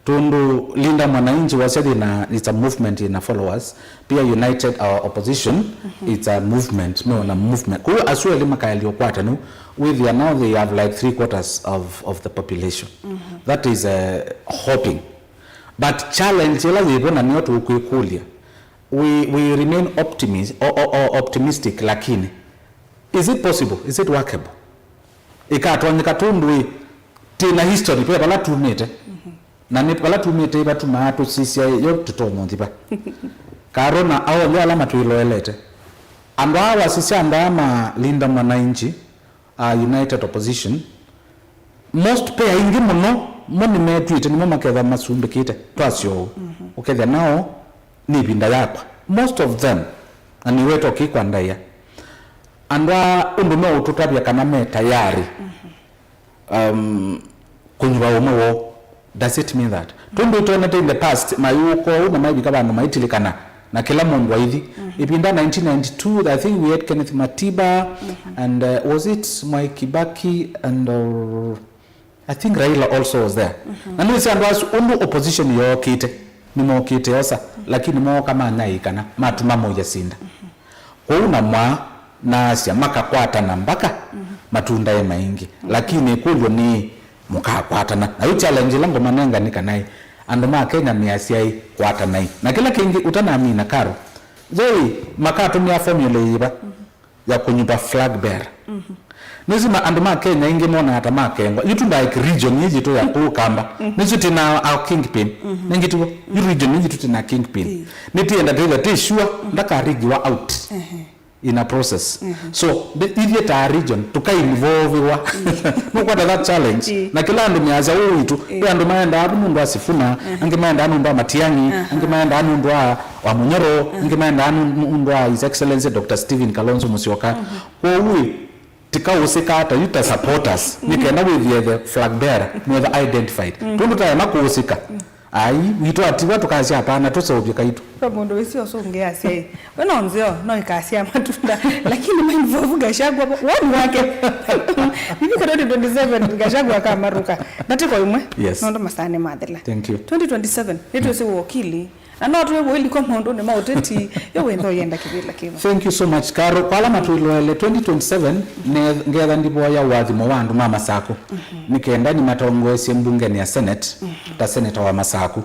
Tondũ Linda Mwananchi wasya yĩna, it's a movement yĩna followers. Pia United Our Opposition, it's a movement, meona movement. Kwoou asu elĩ makaĩlya ũkwatanu, wĩthĩa now they have like three quarters of, of the population. That is, uh, hoping. But challenge ĩla yĩvo na nĩyo tũkwĩkũlya, we, we remain optimist, o, o, o, optimistic, lakini is it possible? Is it workable? Ĩkatonyeka tondũ ĩ, twĩna history, ve vala tumĩte. Na nĩ vala tumĩte ĩvatumaa tũsisya yo tũtonya ũthi va. Karo na aonthe ala matwĩloelete. Andũ aa wasisya andũ aa ma Linda Mwananchi, uh, United Opposition, most pe aingĩ mũno mo nĩmetw'ĩte nĩmo makethwa masumbĩkĩte, twasya ũu. Ũkethĩa nao nĩ ĩvinda yakwa. Most of them, na nĩweta ũkĩkwa ndaĩa. Andũ aa ũndũ meũtũtavya kana me tayari, um, kũnyuva ũmwe woo. Does it mean that? Tondũ ĩtonete in the past, mayũka ũu na maivika vandũ maitilikana na kĩla mũndũ aithi. Ĩvinda nineteen ninety-two, I think we had Kenneth Matiba and, uh, was it Mwai Kibaki and, uh, I think Raila also was there. Na nĩwĩsĩ andũ asu ũndũ opposition yookĩte, nĩmookĩte osa, lakini mooka manyaĩĩkana, matuma mũya sinda. Kwoou namwaa naasya makakwatana mbaka matunda e maingĩ. Lakini ĩkũlyo nĩ, mũkakwatana? Na yu challenge ĩla ngũmanenga nĩ kana ĩ, andũ ma Kenya measya ĩ, kwatanai. Na kĩla kĩngĩ ũtanamina Karo, though makatũmĩa formula yĩva ya kũnyuva flag bearer? Nĩsĩ ma, andũ ma Kenya aingĩ monaa ta makengwa. Yu tu like region ĩĩ yitũ ya kũu Kamba. Nĩsĩ twĩna a kingpin. Nĩngĩ tuo. Yu region ĩĩ yitũ twĩna kingpin. Nĩtĩenda twĩthe tĩ sure ndakarigiwa out in a process. So, the, ithyĩ ta region, tũkainvolviwa. Nũkwata that challenge. Na kĩla andũ measya ũũ witũ, ve andũ maendaa vu nũndũ wa Sifuna, angĩ maendaa nũndũ wa Matiang'i, angĩ maendaa nũndũ wa, wa Munyoro, angĩ maendaa nũ-, nũndũ wa His Excellency Doctor Stephen Kalonzo Musyoka. Kwoou ĩ, tikaũsĩka ta yu ta supporters, nĩ kenda wĩthĩe the flag bearer, nĩwetha identified. Tondũ taema kũũsĩka. Ai, witũ atiwa tũkasya hapana, tũseũvye kaitũ. Kwa mũndũ wĩsĩ ũsũngĩa asya ĩ, we no nzeo, no ĩkasya matunda, lakini mainvolve Gachagua, woni wake. Ivika twenty twenty-seven, Gachagua akamarũka. Ndatĩko ĩmwe, yes, nũndũ masaa nĩmathela. Thank you. Twenty twenty-seven, nĩtwĩsĩ wokili, na no twĩw'e iliko maũndũnĩ ma ũteti, yo wenda ũyenda kĩvĩla kĩva. Thank you so much, Karo. Kwa ala matwĩloele, twenty twenty-seven, ne-, ngetha ndivoya ũathimo wa andũ ma Masaku. Nĩ kenda nĩmatongoesye mbungenĩ ya Senate, ta seneta wa Masaku.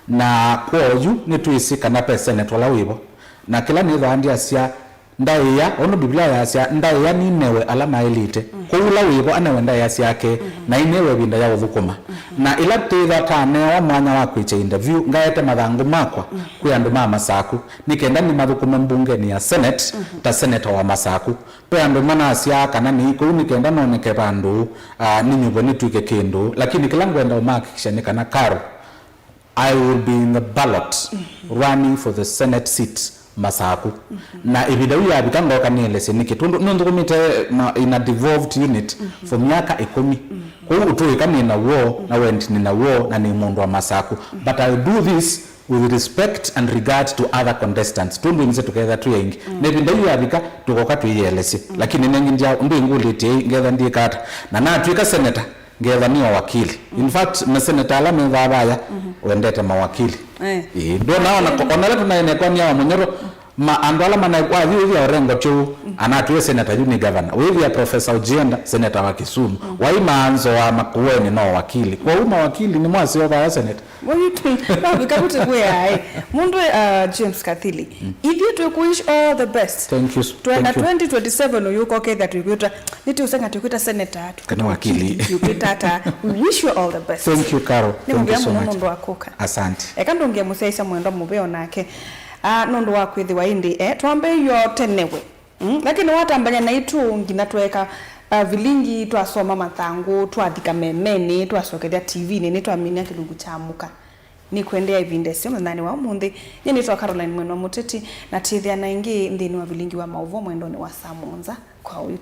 Na kwoou nĩtwĩsĩ kana ve seneta ũla wĩvo. Na kĩla nĩthwaa ndyasya, ndaĩa, ũndũ Biblia yasya, ndaĩa ninewe ala maĩlĩte. Kwoou ũla wĩvo anewe ndaĩa syake, na inewe ĩvinda ya ũthũkũma. Na ĩla twĩthwa tanewa mwanya wa kwĩkya interview, ngaete mathangũ makwa kwĩ andũ ma Masaku, nĩ kenda nĩmathũkũme mbungenĩ ya Senate ta seneta wa Masaku. Ve andũ manasyaa kana nĩi kũu nĩ kenda noneke vandũ, ah, nĩnyuvwe nĩtw'ĩke kĩndũ, lakini kĩla ngwenda ũmahakikisha nĩ kana Karo, I will be in the ballot running for the Senate seat Masaku. Na ĩvinda yu yavika ngoka nĩelesye nĩkĩ. Tondũ nũnthũkũmĩte ma-, in a devolved unit for myaka ĩkũmi. Kwoou ũtũĩka nĩ na w'o, na wendi nĩ na w'o, na nĩ mũndũ wa Masaku. But I do this with respect and regard to other contestants. Tondũ nĩsĩ tũketha twĩ aingĩ. Na ĩvinda yu yavika, tũkoka twĩyĩelesye. Lakini nengĩ ndya, ndwĩngũlĩtye ngetha ndyĩka ata. Na natw'ĩka senator, ngetha nĩ o wakili. In fact, maseneta ala methaa vaya, wendete mawakili. Eh. Ĩĩ, ndona ona ko-, ona ala tũnaenekwa nĩ awa Munyoro, ma andũ ala manaĩ-, wathi wĩthĩa Orengo Kĩu, anatwĩe seneta yu nĩ governor. Wĩthĩa Professor Ojienda, seneta wa Kisumu. Wai Maanzoa Makueni no wakili. Kwoou mawakili nĩ mwaseo vaya seneta. Mũitu, no vika kuti kwĩ aĩ. Mũndũ, uh, James Kathili. Ithyĩ twĩ ku wish all the best. Thank you. Twenda twenty twenty-seven ũyũka ũkethĩa twĩkwĩta, nĩtĩũsenga twĩkwĩta senator, kana wakili. Twĩkwĩta ata. We wish you all the best. Thank you, Carol. Thank you so much. Nĩ mũvea mũno nũndũ wa kũka. Asante. Eka ndũngie mũsyaĩsya mwendwa mũvea nake. Ah, nũndũ wa kwĩthĩwa ĩndĩ, eh, twambĩĩo tene we. Mm, lakini watambany'a naitũ nginya tweeka, uh, vilingi, twasoma mathangũ, twathika memenĩ, twasokethya T V-nĩ, nĩtwaminia kĩlungu kya mũka. Nĩkũendeea ĩvinda ĩseo mũthenyanĩ wa ũmũnthĩ. Nyie nĩtawa Caroline Mwenwa Mũteti, na twĩthĩana ĩngĩ nthĩnĩ wa vilingi wa maũvoo mwendonĩ wa saa mũonza kwa oyu.